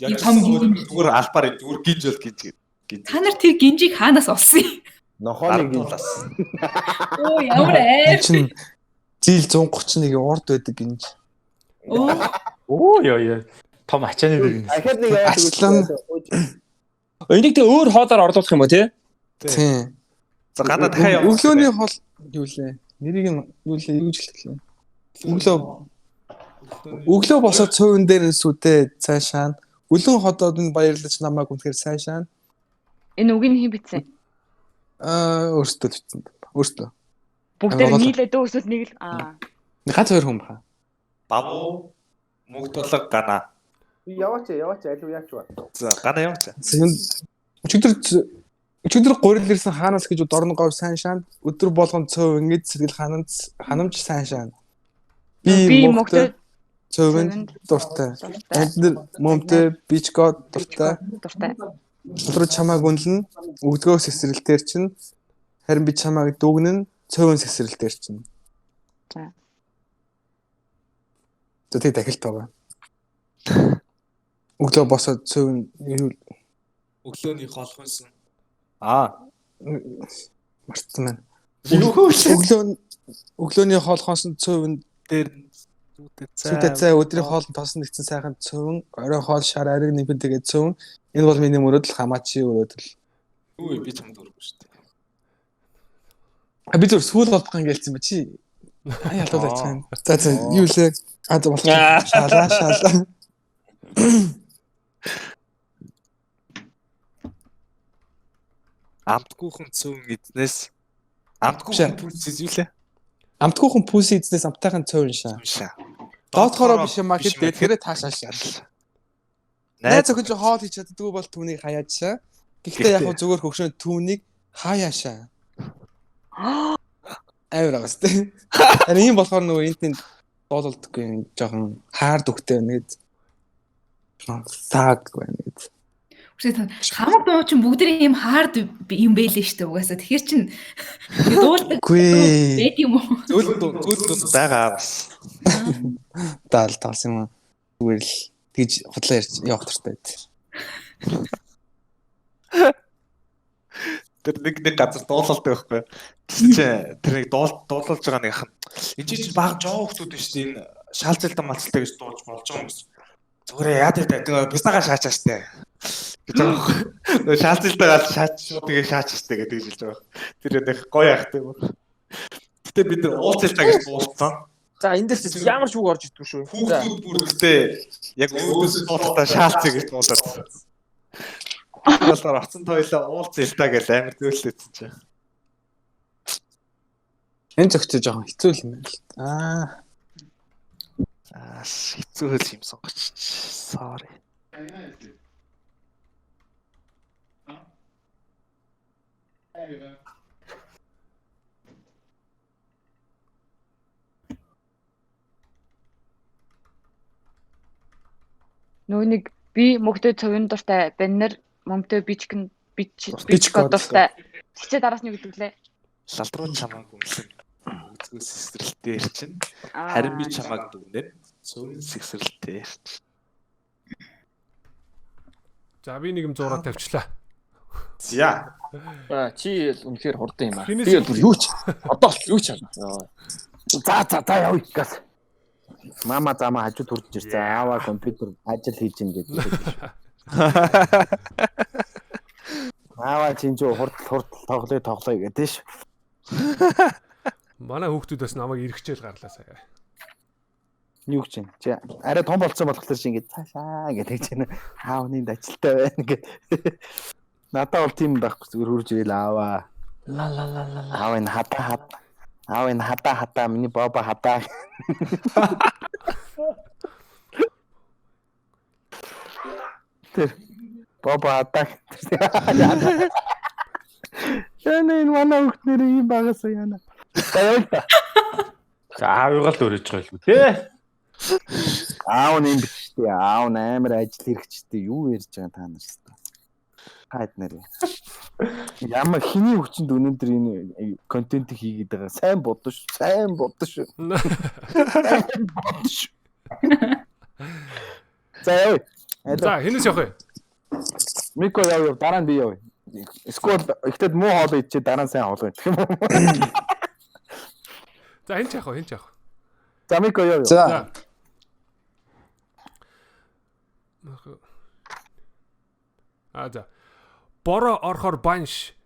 яг Том гинж. зүгээр албаар зүгээр гинж бол гинж гэдэг. Гинж. Та нар тэр гинжийг хаанаас олсон юм? Нохооны гинж. Оо ямар айр. Чин жил 131 урд байдаг гинж. Оо Оо ёо ёо. Том ачааны дээр гинж. Дахиад нэг яваад Ачлан. Энийг тэг өөр хоолоор орлуулах юм уу тий? Тийм. За гадаа дахиад яваа. Өглөөний хоол юу лээ? Нэрийг нь юу лээ? Юу гэж хэлээ? Өглөө Өглөө босоод цөөвөн дээр нь сүдээ цаашаа. Үлэн ходоод нь баярлаж намайг үнэхээр сайшаана. Энэ үгийг хэн бичсэн? Аа өөртөө л бичсэн. Өөртөө. Бүгдээр Агуулга. нийлээд өө эсвэл нэг л аа. Ганц хоёр хүн баха. Бабу мөгд болго гана. Яваач яваач алив яач ба. За гана яваач. Өчигдөр өчигдөр гурил ирсэн хаанаас гэж дорн говь сайн шаанд өдөр болгон цөв ингэж сэтгэл ханамж ханамж сайн шаанд. Би мөгтөө цөвөнд дуртай. Амьд мөмтэй бичко дуртай. Дуртай. Шулруу чамааг үнэлнэ. Өгдгөө сэгсрэлтээр чинь харин би чамааг дүгнэн цөөвөн сэгсрэлтээр чинь. За. За тэг дахилт байгаа. Өглөө босоод цөөвөн юу Өглөөний хоол хүнсэн. Аа. мартсан байна. Юу вэ? Өглөө өглөөний хоол хоосон цөөвөн дээр сүйтэй цай. Сүйтэй цай өдрийн хоол нь тосон нэгтсэн сайхан цөөвөн, оройн хоол шар ариг нэмхэн тэгээд цөөвөн. Энэ бол миний мөрөөдөл хамаачи өрөөдөл. Юу вэ? Би чамд өргөн шүү дээ. Би зөв сүүл болдох юм гэлсэн ба чи. Ай ялуулаач юм. За за юу лээ? А за болох. Шалаа шалаа. Амтгүйхэн цөөн эзнээс амтгүйхэн пүс юу лээ? Амтгүйхэн пүс эзнээс амтайхан цөөн шаа. Доотхороо биш юм а гэд тэгэхээр таашаа шал. Найз охин чи хоол хийж чаддгүй бол түүнийг хаяадшаа. Гэхдээ яг хөө зүгээр хөгшөө түүнийг хаяашаа. Амар агас тий. Харин ийм болохоор нөгөө энд тэнд дуулалдаггүй юм жоохон хаард өгтэй байна гэд. Саг байна гэд. Үгүй хамаг дуу чинь бүгд ийм хаард юм бэлээ шүү дээ угаасаа. Тэгэхээр чин дуулдаг байд юм уу? Зөөлөн дуу байгаа бас. Даал таалсан юм. Зүгээр л тэгж худлаа ярьж явах туфтаа байд. Тэр нэг газар дуулалдаг байхгүй. Тэгсэн чинь тэр нэг дуулуулж байгаа нэг хан. Энд чинь баг жоо хүмүүс шүү дээ. Энэ шаалцалдан малцалтай гэж дуулж болж байгаа юм гэсэн. Зүгээр яа гэдэг бисагаа шаачаа штэ. Гэж байгаа байхгүй. Нөгөө шаалцалтай гал шаач шууд тэгээ шаач штэ гэдэг хэлж байгаа. Тэр нэг гоё яхтай юм. Гэтэ бид нар уулзалтаа гэж дуулсан. За энэ дээр ч ямар ч үг орж идэггүй шүү. Хүүхдүүд бүр гэтээ яг өөдөөс дуулахдаа шаалцъя гэж дуулаад. Болохоор оцсон тойлоо уулзъя гэж амар зөөллөсөн чинь. Энэ зөгчөө жоохон хэцүү юм байна л. Аа. Аа хэцүү хөл юм сонгоч. Sorry. Нөгөө нэг би мөгдөө цовын дуртай, баннер мөмтөө бичгэн бичгэн дуртай. Хичээ дараас нь юу гэдэг лээ? Лалдруу чамааг үнэлэн үзгээс эсрэлтээр чинь харин би чамааг дүгнэн цөөн сэгсрэлтээр чинь. За би нэг юм зураа тавьчлаа. За. Аа чи үнэхээр хурдан юм аа. Би бүр юу ч одоо л юу ч харна. За за за явъя газ. Мама замаа хажууд хүрч ирсэн. Аава компьютер ажил хийж ин гэдэг. Аава чинь ч хурдл тоглоё тоглоё гэдэг ш. Манай хүүхдүүд бас намайг эргэжээл гарлаа сая. Юу гэж чинь? Чи арай том болцсон болохоор чи ингэж цаашаа гэдэг чинь аавны ажилтай байна гэд. Надад бол тийм байхгүй зүгээр хурж ирээл аава. Ла ла ла ла. Аав энэ хадаа хад. Аав энэ хадаа хадаа миний баба хадаа. Тэр баба хадаа. Яна энэ манай хүүхд нэр ийм багасаа яна. Баярлалаа. За аавыгаа л өрөөж байгаа юм тий. Аав нь юм биш үү? Аав нь амар ажил хэрэгчтэй юу ярьж байгаа та нар шүү. Хайд нэр. Ямар хиний хүчинд өнөөдөр энэ контент хийгээд байгаа. Сайн бодно шүү. Сайн бодно шүү. Сайн бодно шүү. За яа. За хинээс явах вэ? Мико яв дараа нь би яв. Эсвэл ихтэд муу хоол идчихээ дараа нь сайн хоол идэх юм уу? За хин ч яах вэ? Хин ч яах вэ? За Мико яв. За. А за. Бороо орохоор банш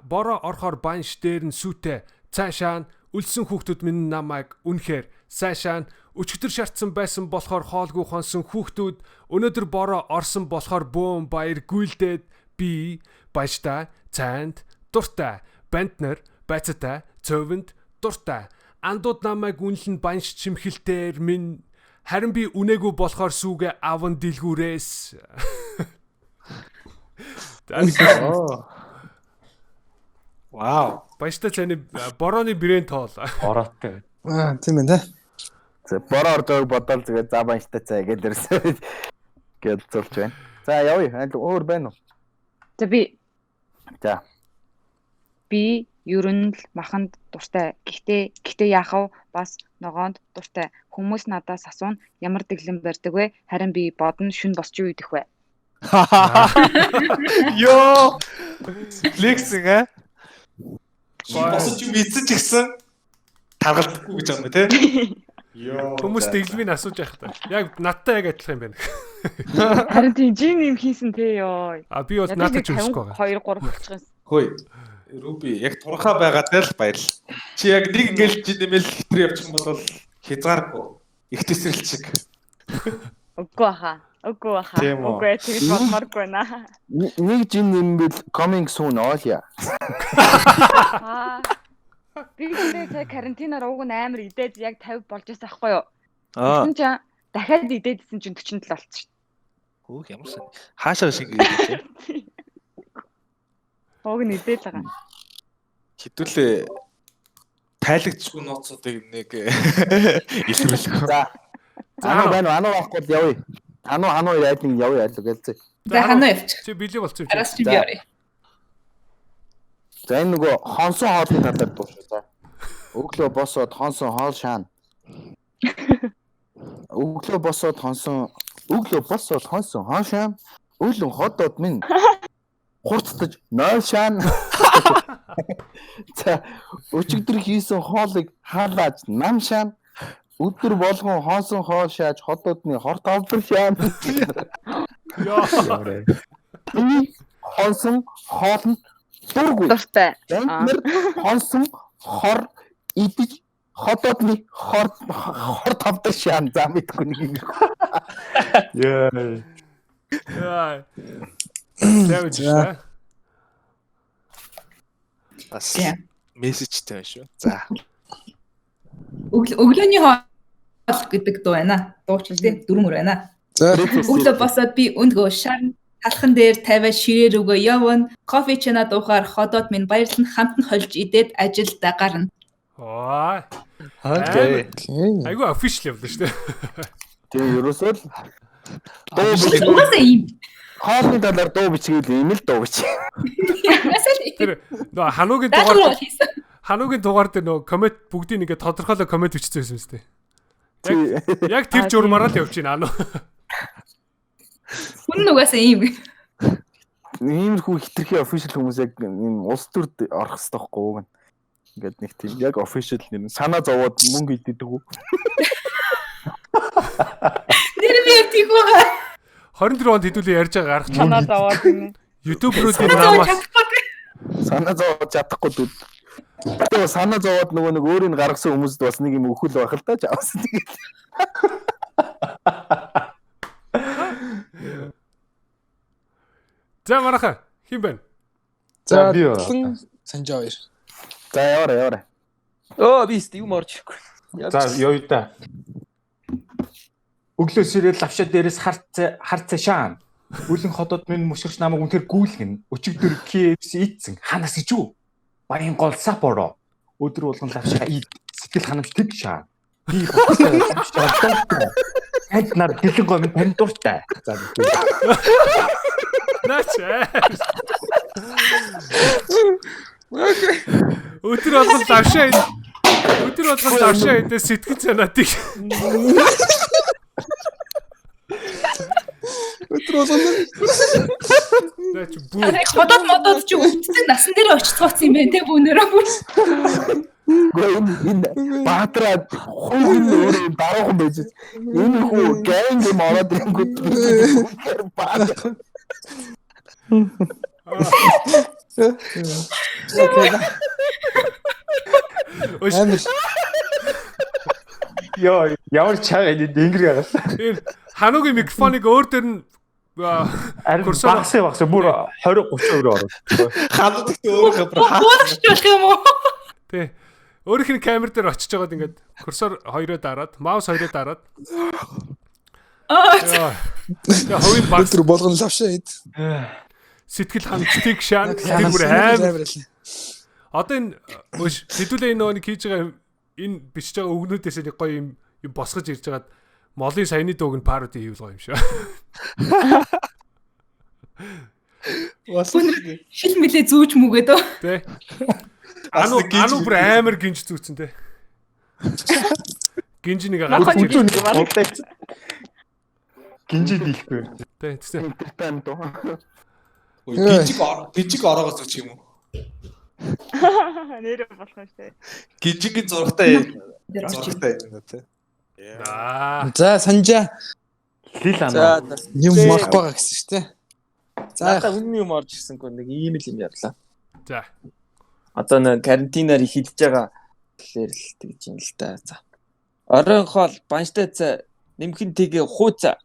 бороо орохоор банш дээр нь сүйтэй цаашаа өлсөн хүүхдүүд минь намайг үнэхээр сайшаа өчигдөр шаардсан байсан болохоор хоолгүй хонсон хүүхдүүд өнөөдөр бороо орсон болохоор бөөн баяр гүйлдээд би баяжтай цайнд дуртай банднер байцаатай цовинд дуртай андууд намайг үнэлэн банш чимхэлтээр минь харин би үнээгүй болохоор сүүгээ аван дэлгүүрээс. Вау. Баяжтай цайны борооны брэнд тоол. Бороотой. Аа тийм байна те. За бороо ордог бодоол зүгээр за баяжтай цай гэдээ ирсэн. Гэж зурж байна. За явъя. Өөр байна уу? За би. За. Би ер нь л маханд дуртай. Гэхдээ яах вэ? Бас ногоонд дуртай. Хүмүүс надаас асууна ямар дэглэм барьдаг вэ? Харин би бодно шүн босч юу идэх вэ? Йоо. Флексинг аа. Босч юм идсэн ч гэсэн таргалдаггүй гэж байгаа юм те. Йоо. Хүмүүс дэглэмийг асууж явах та. Яг надтай яг адилхан юм байна. Харин тийм жин юм хийсэн те ёо. А би бол надад ч өсөхгүй байгаа. 2 3 болчих юм. Хөөе. Руби яг турхаа байгаад л баярлал. Чи яг нэг ингээл жин нэмэл хитрээ явчих юм бол хязгааргүй. Их тесрэлт шиг. Үгүй баха. Үгүй баха. Үгүй тэгж болмооргүй наа. Нэг жин нэмвэл coming soon all я. Аа. Би тэгээ сая карантинаар уг нь амар идээд яг 50 болж байсан аахгүй юу? Тэгсэн чинь дахиад идээдсэн чинь 47 болчихсон шүү. Хөөх ямар сан. Хаашаа шингээд вэ? Уг нь идээд байгаа. Хэдүүлээ тайлагдчихгүй нууцуудыг нэг илрүүлэх. За. Ануу байна уу? Ануу авахгүй бол явъя. Ануу яад нэг явъя аль гэлзээ. За хануу явчих. Чи бэлэг болцсон юм чи. Араас чи би явъя. За энэ нөгөө хонсон хоолны талаар дуусна. За. Өглөө босоод хонсон хоол шаана. Өглөө босоод хонсон өглөө босоод хонсон хоол шаана. Өглөө ходоод минь хурцтаж 0 шаана. За өчигдөр хийсэн хоолыг хаалааж нам шаана. Өдөр болгон хонсон хоол шааж ходоодны хор тавдар шаана. Яа. Хонсон хоол нь дургүй. Дуртай. Банкнер хонсон хор идэж ходоодны хор хор тавдар шаана. За мэдгүй нэг юм. Яа. Яа. Savage шүү. Бас мессежтэй байна шүү. За. Өглөөний хоол гэдэг дуу байна. Дууч тий дөрвөн мөр байна. За. Өглөө босоод би өндгөө шарна. Талхан дээр тавиад ширээ рүүгээ явна. Кофе чана дуухаар ходоод минь баярлан хамт нь холж идээд ажилдаа гарна. Аа. Окей. Айгу official явлаа шүү дээ. Тийм ерөөсөө л дуу бичиг. Угаасаа ийм. Хоолны талаар дуу бичгээл ийм л дуу бич. Тэр нөгөө хануугийн дугаар хануугийн дугаар дээр нөгөө коммент бүгдийг ингээд тодорхойлоо коммент бичсэн байсан юм шүү дээ. Яг тэр журмаараа л явж байна ануу. Хүн угаасаа ийм. Иймэрхүү хитрхи official хүмүүс яг ийм улс төрд орох хэрэгтэй байхгүй юу? Ингээд нэг тийм яг official нэр нь санаа зовоод мөнгө иддэг үү? Нэр би яг тийх байгаа. 24 онд хэдүүлээ ярьж байгаа гарах чинь. Санаа зовоод юм. YouTube-руудын намаас санаа зовоод чадахгүй дүү. Тэгээ санаа зовоод нөгөө нэг өөрийг гаргасан хүмүүст бас нэг юм өхөл байх л да чавс тэгээд. За мараха хин бэ? За би Санжаа хоёр. За яваарай яваарай. Өө би юм орж ирэхгүй. За явъя да. Өглөө сэрэл лавшаа дээрээс харцаа шаан. Үлэн ходоод минь мөшгөрч намайг үнэхээр гүйлгэн. Өчигдөр KFC идсэн. Ханаас ич үү? Баян гол Саппоро. Өдөр болгон лавшаа ид. Сэтгэл ханамж тэг шаан. Би боцтой лавшаа дуртай. Танд нар дэлэн гоо минь тань дуртай. За. Наач. Өдөр болгон лавшаа ид. Өдөр болгон лавшаа идээ сэтгэл санаатыг. Өдөр болгон Наач бүр Ходоод модод чи өвдсөн насан дээр очицгооцсон юм байна те бүүнээрээ бүр. Гэхдээ энэ Баатраа хувь нь өөрөө даруухан байж энэ хүү гэнг юм ороод ирэнгүүт би баатар. Амар. Йоо, ямар чаг энэ дэнгэр ягалаа. Энэ хануугийн микрофоныг өөр дээр нь курсор багсаа бүр 20 30 өрөө ороод. Хануу гэхдээ өөр хабар Буулагч болох юм уу? Тий. Өөрийнх нь камер дээр очиж байгаад ингээд курсор хоёроо дараад, маус хоёроо дараад. Аа. Тэгээ хувийн багс өдөр болгон лавшаа ид. Сэтгэл хангалтыг шаан тэр бүр амар. Одоо энэ хэдүүлээ энэ нөгөө нэг хийж байгаа энэ бичиж байгаа үгнүүдээс нэг гоё юм юм босгож ирж байгаад молын саяны дууг нь пароди хийвэл гоё юм шиг. Шил мэлээ зүүж мүгээд өө. Тэ. Ану ану бүр амар гинж зүүцэн тэ. Гинж нэг гаргаж ирсэн. Гинжи дийлэхгүй. Тэ тэгсэн. Entertainment уу. Гинжиг ороогоо зүүчих юм уу? Нэрээ болох юм шүү. Гинжигийн зурагтай зурагтай юм да тэ. За Санжаа. Лил анаа. Юм марахгүй байгаа гэсэн шүү дээ. За надад үнэн юм орж ирсэнгүй нэг ийм л юм ярьлаа. За. Одоо нэг карантинаар их идэж байгаа тэгэхээр л тэгж юм л та. За. Оройн хоол банштай цай нэмхэн тэгээ хууцаа.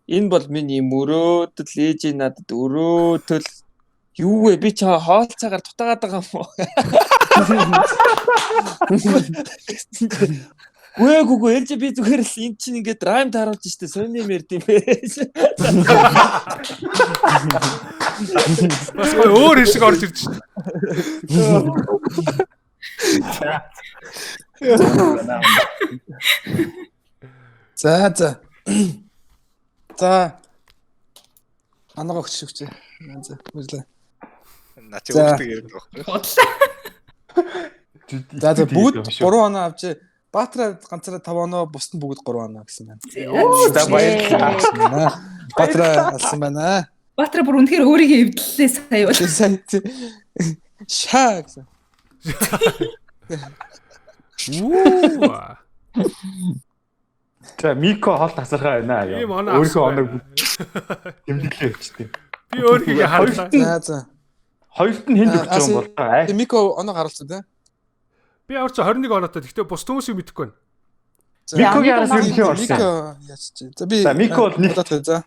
Энэ бол миний мөрөөдөл ээжээ надад өрөөтөл юу вэ би ч хоол цагаар дутаагаад байгаа юм уу? Гүй ээлж би зүгээр л эн чинь ингээд райм тааруулж штэ сони юм ярьд юм бэ. Бас гоё өөр хэсэг орж ирж штэ. За за. За. Анагаа өгч өгч. За баярлалаа. Наа чи өөртөө яриад байгаа байхгүй. За за бүгд 3 оноо авчээ. Баатара ганцаараа 5 оноо, бусд нь бүгд 3 оноо гэсэн байна. За баярлалаа. Баатара алсан байна. Баатара бүр үнэхээр өөрийгөө эвдлээ сая бол. Сая. Шаа гэсэн. Үу. За Мико хол тасархаа байна. Өөрийнхөө оноог тэмдэглээ өгчтэй. Би өөрийгөө харлаа. За за. Хоёрт нь хэн өгч байгаа юм бол та? Мико оноо харуулсан тий. Би аварч 21 оноотой. Гэхдээ бус хүмүүсийг мэдэхгүй байна. Микогийн араас ер нь хэн орсон? Мико яач чи. За би За Мико бол нэг за.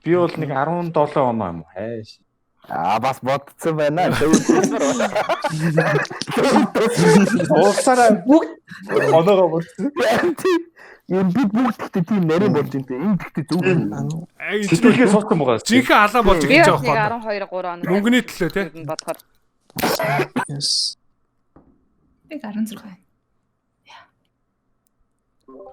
Би бол нэг 17 оноо юм уу? Хайш. Аа бас бодсон байна. Уулсараа бүгд оноогоо бодсон. Юм би бүгд гэхдээ тийм нарийн болж юм те. Энэ гэхдээ зөв юм. Сэтгэлгээ суусан байгаа. Жинхэнэ алаан болж Би эхэлж бас нэг байгаа байхгүй. 12 3 оноо. Мөнгөний төлөө те. Бодохоор. Yes. Би 16.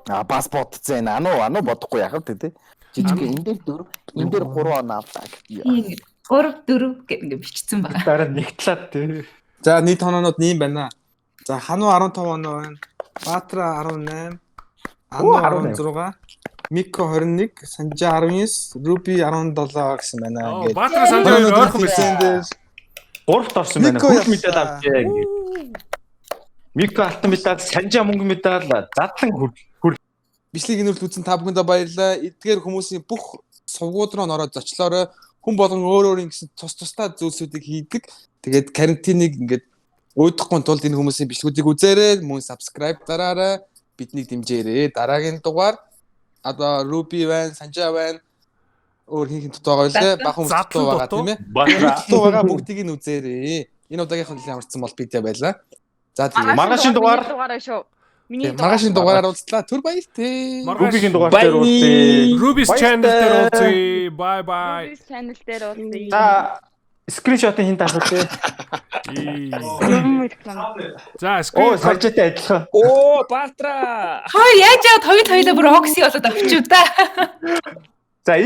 Аа бас бодсон байна. Ануу бодохгүй яхав те те. Жижиг энэ дээр 4, энэ дээр 3 оноо авлаа гэх. Ийм 3 4 гэх ингэ бичсэн байгаа. Дараа нэг талаад те. За нийт оноонууд нь юм байна. За Хануу 15 оноо байна. Баатара 18, Ану 16, Мико 21, Санжаа 19, Руби 17 гэсэн байна. Ингээд. Баатара Санжаа хоёр ойрхон байсан. Гуравт орсон байна. Мико Хөл медаль яллаа. авчээ ингээд. Мико алтан медаль, Санжаа мөнгө медаль, задлан хөр. Бичлэгийг нүрт үзсэн та бүхэндээ баярлалаа. Эдгээр хүмүүсийн бүх сувгууд руу ороод зочлоорой. Хүн болгон өөр өөр ингэсэн тус тусдаа зүйлсүүдийг хийдэг. Тэгээд карантиныг ингээд уудахгүй тулд энэ хүмүүсийн бичлэгүүдийг үзээрэй, мөн subscribe дараарай, биднийг дэмжээрэй. Дараагийн дугаар одоо Ruby байна, Санжаа байна. Өөр хин хин дутуу байгаа үлээ. Бага хүмүүс дутуу байгаа тийм ээ. Баатара. Дутуу байгаа бүгдийг нь үзээрэй. Энэ удаагийнх нь ямарчсан бол бидээ байлаа. За тэгээд Маргаашийн дугаар. Дугаараа шүү. Миний маргаашийн дугаараар уулзлаа. Түр баяртай. Рубигийн дугаар дээр уулзъя. Ruby's channel дээр уулзъя. Bye bye. Ruby's channel дээр уулзъя. За скриншотын хин таах вэ? Юм реклам. За Оо, скрин Санжаатай адилхан. Оо Баатара. Хоёр яаж яваад хоёул хоёлаа бүр окси болоод авчив та. За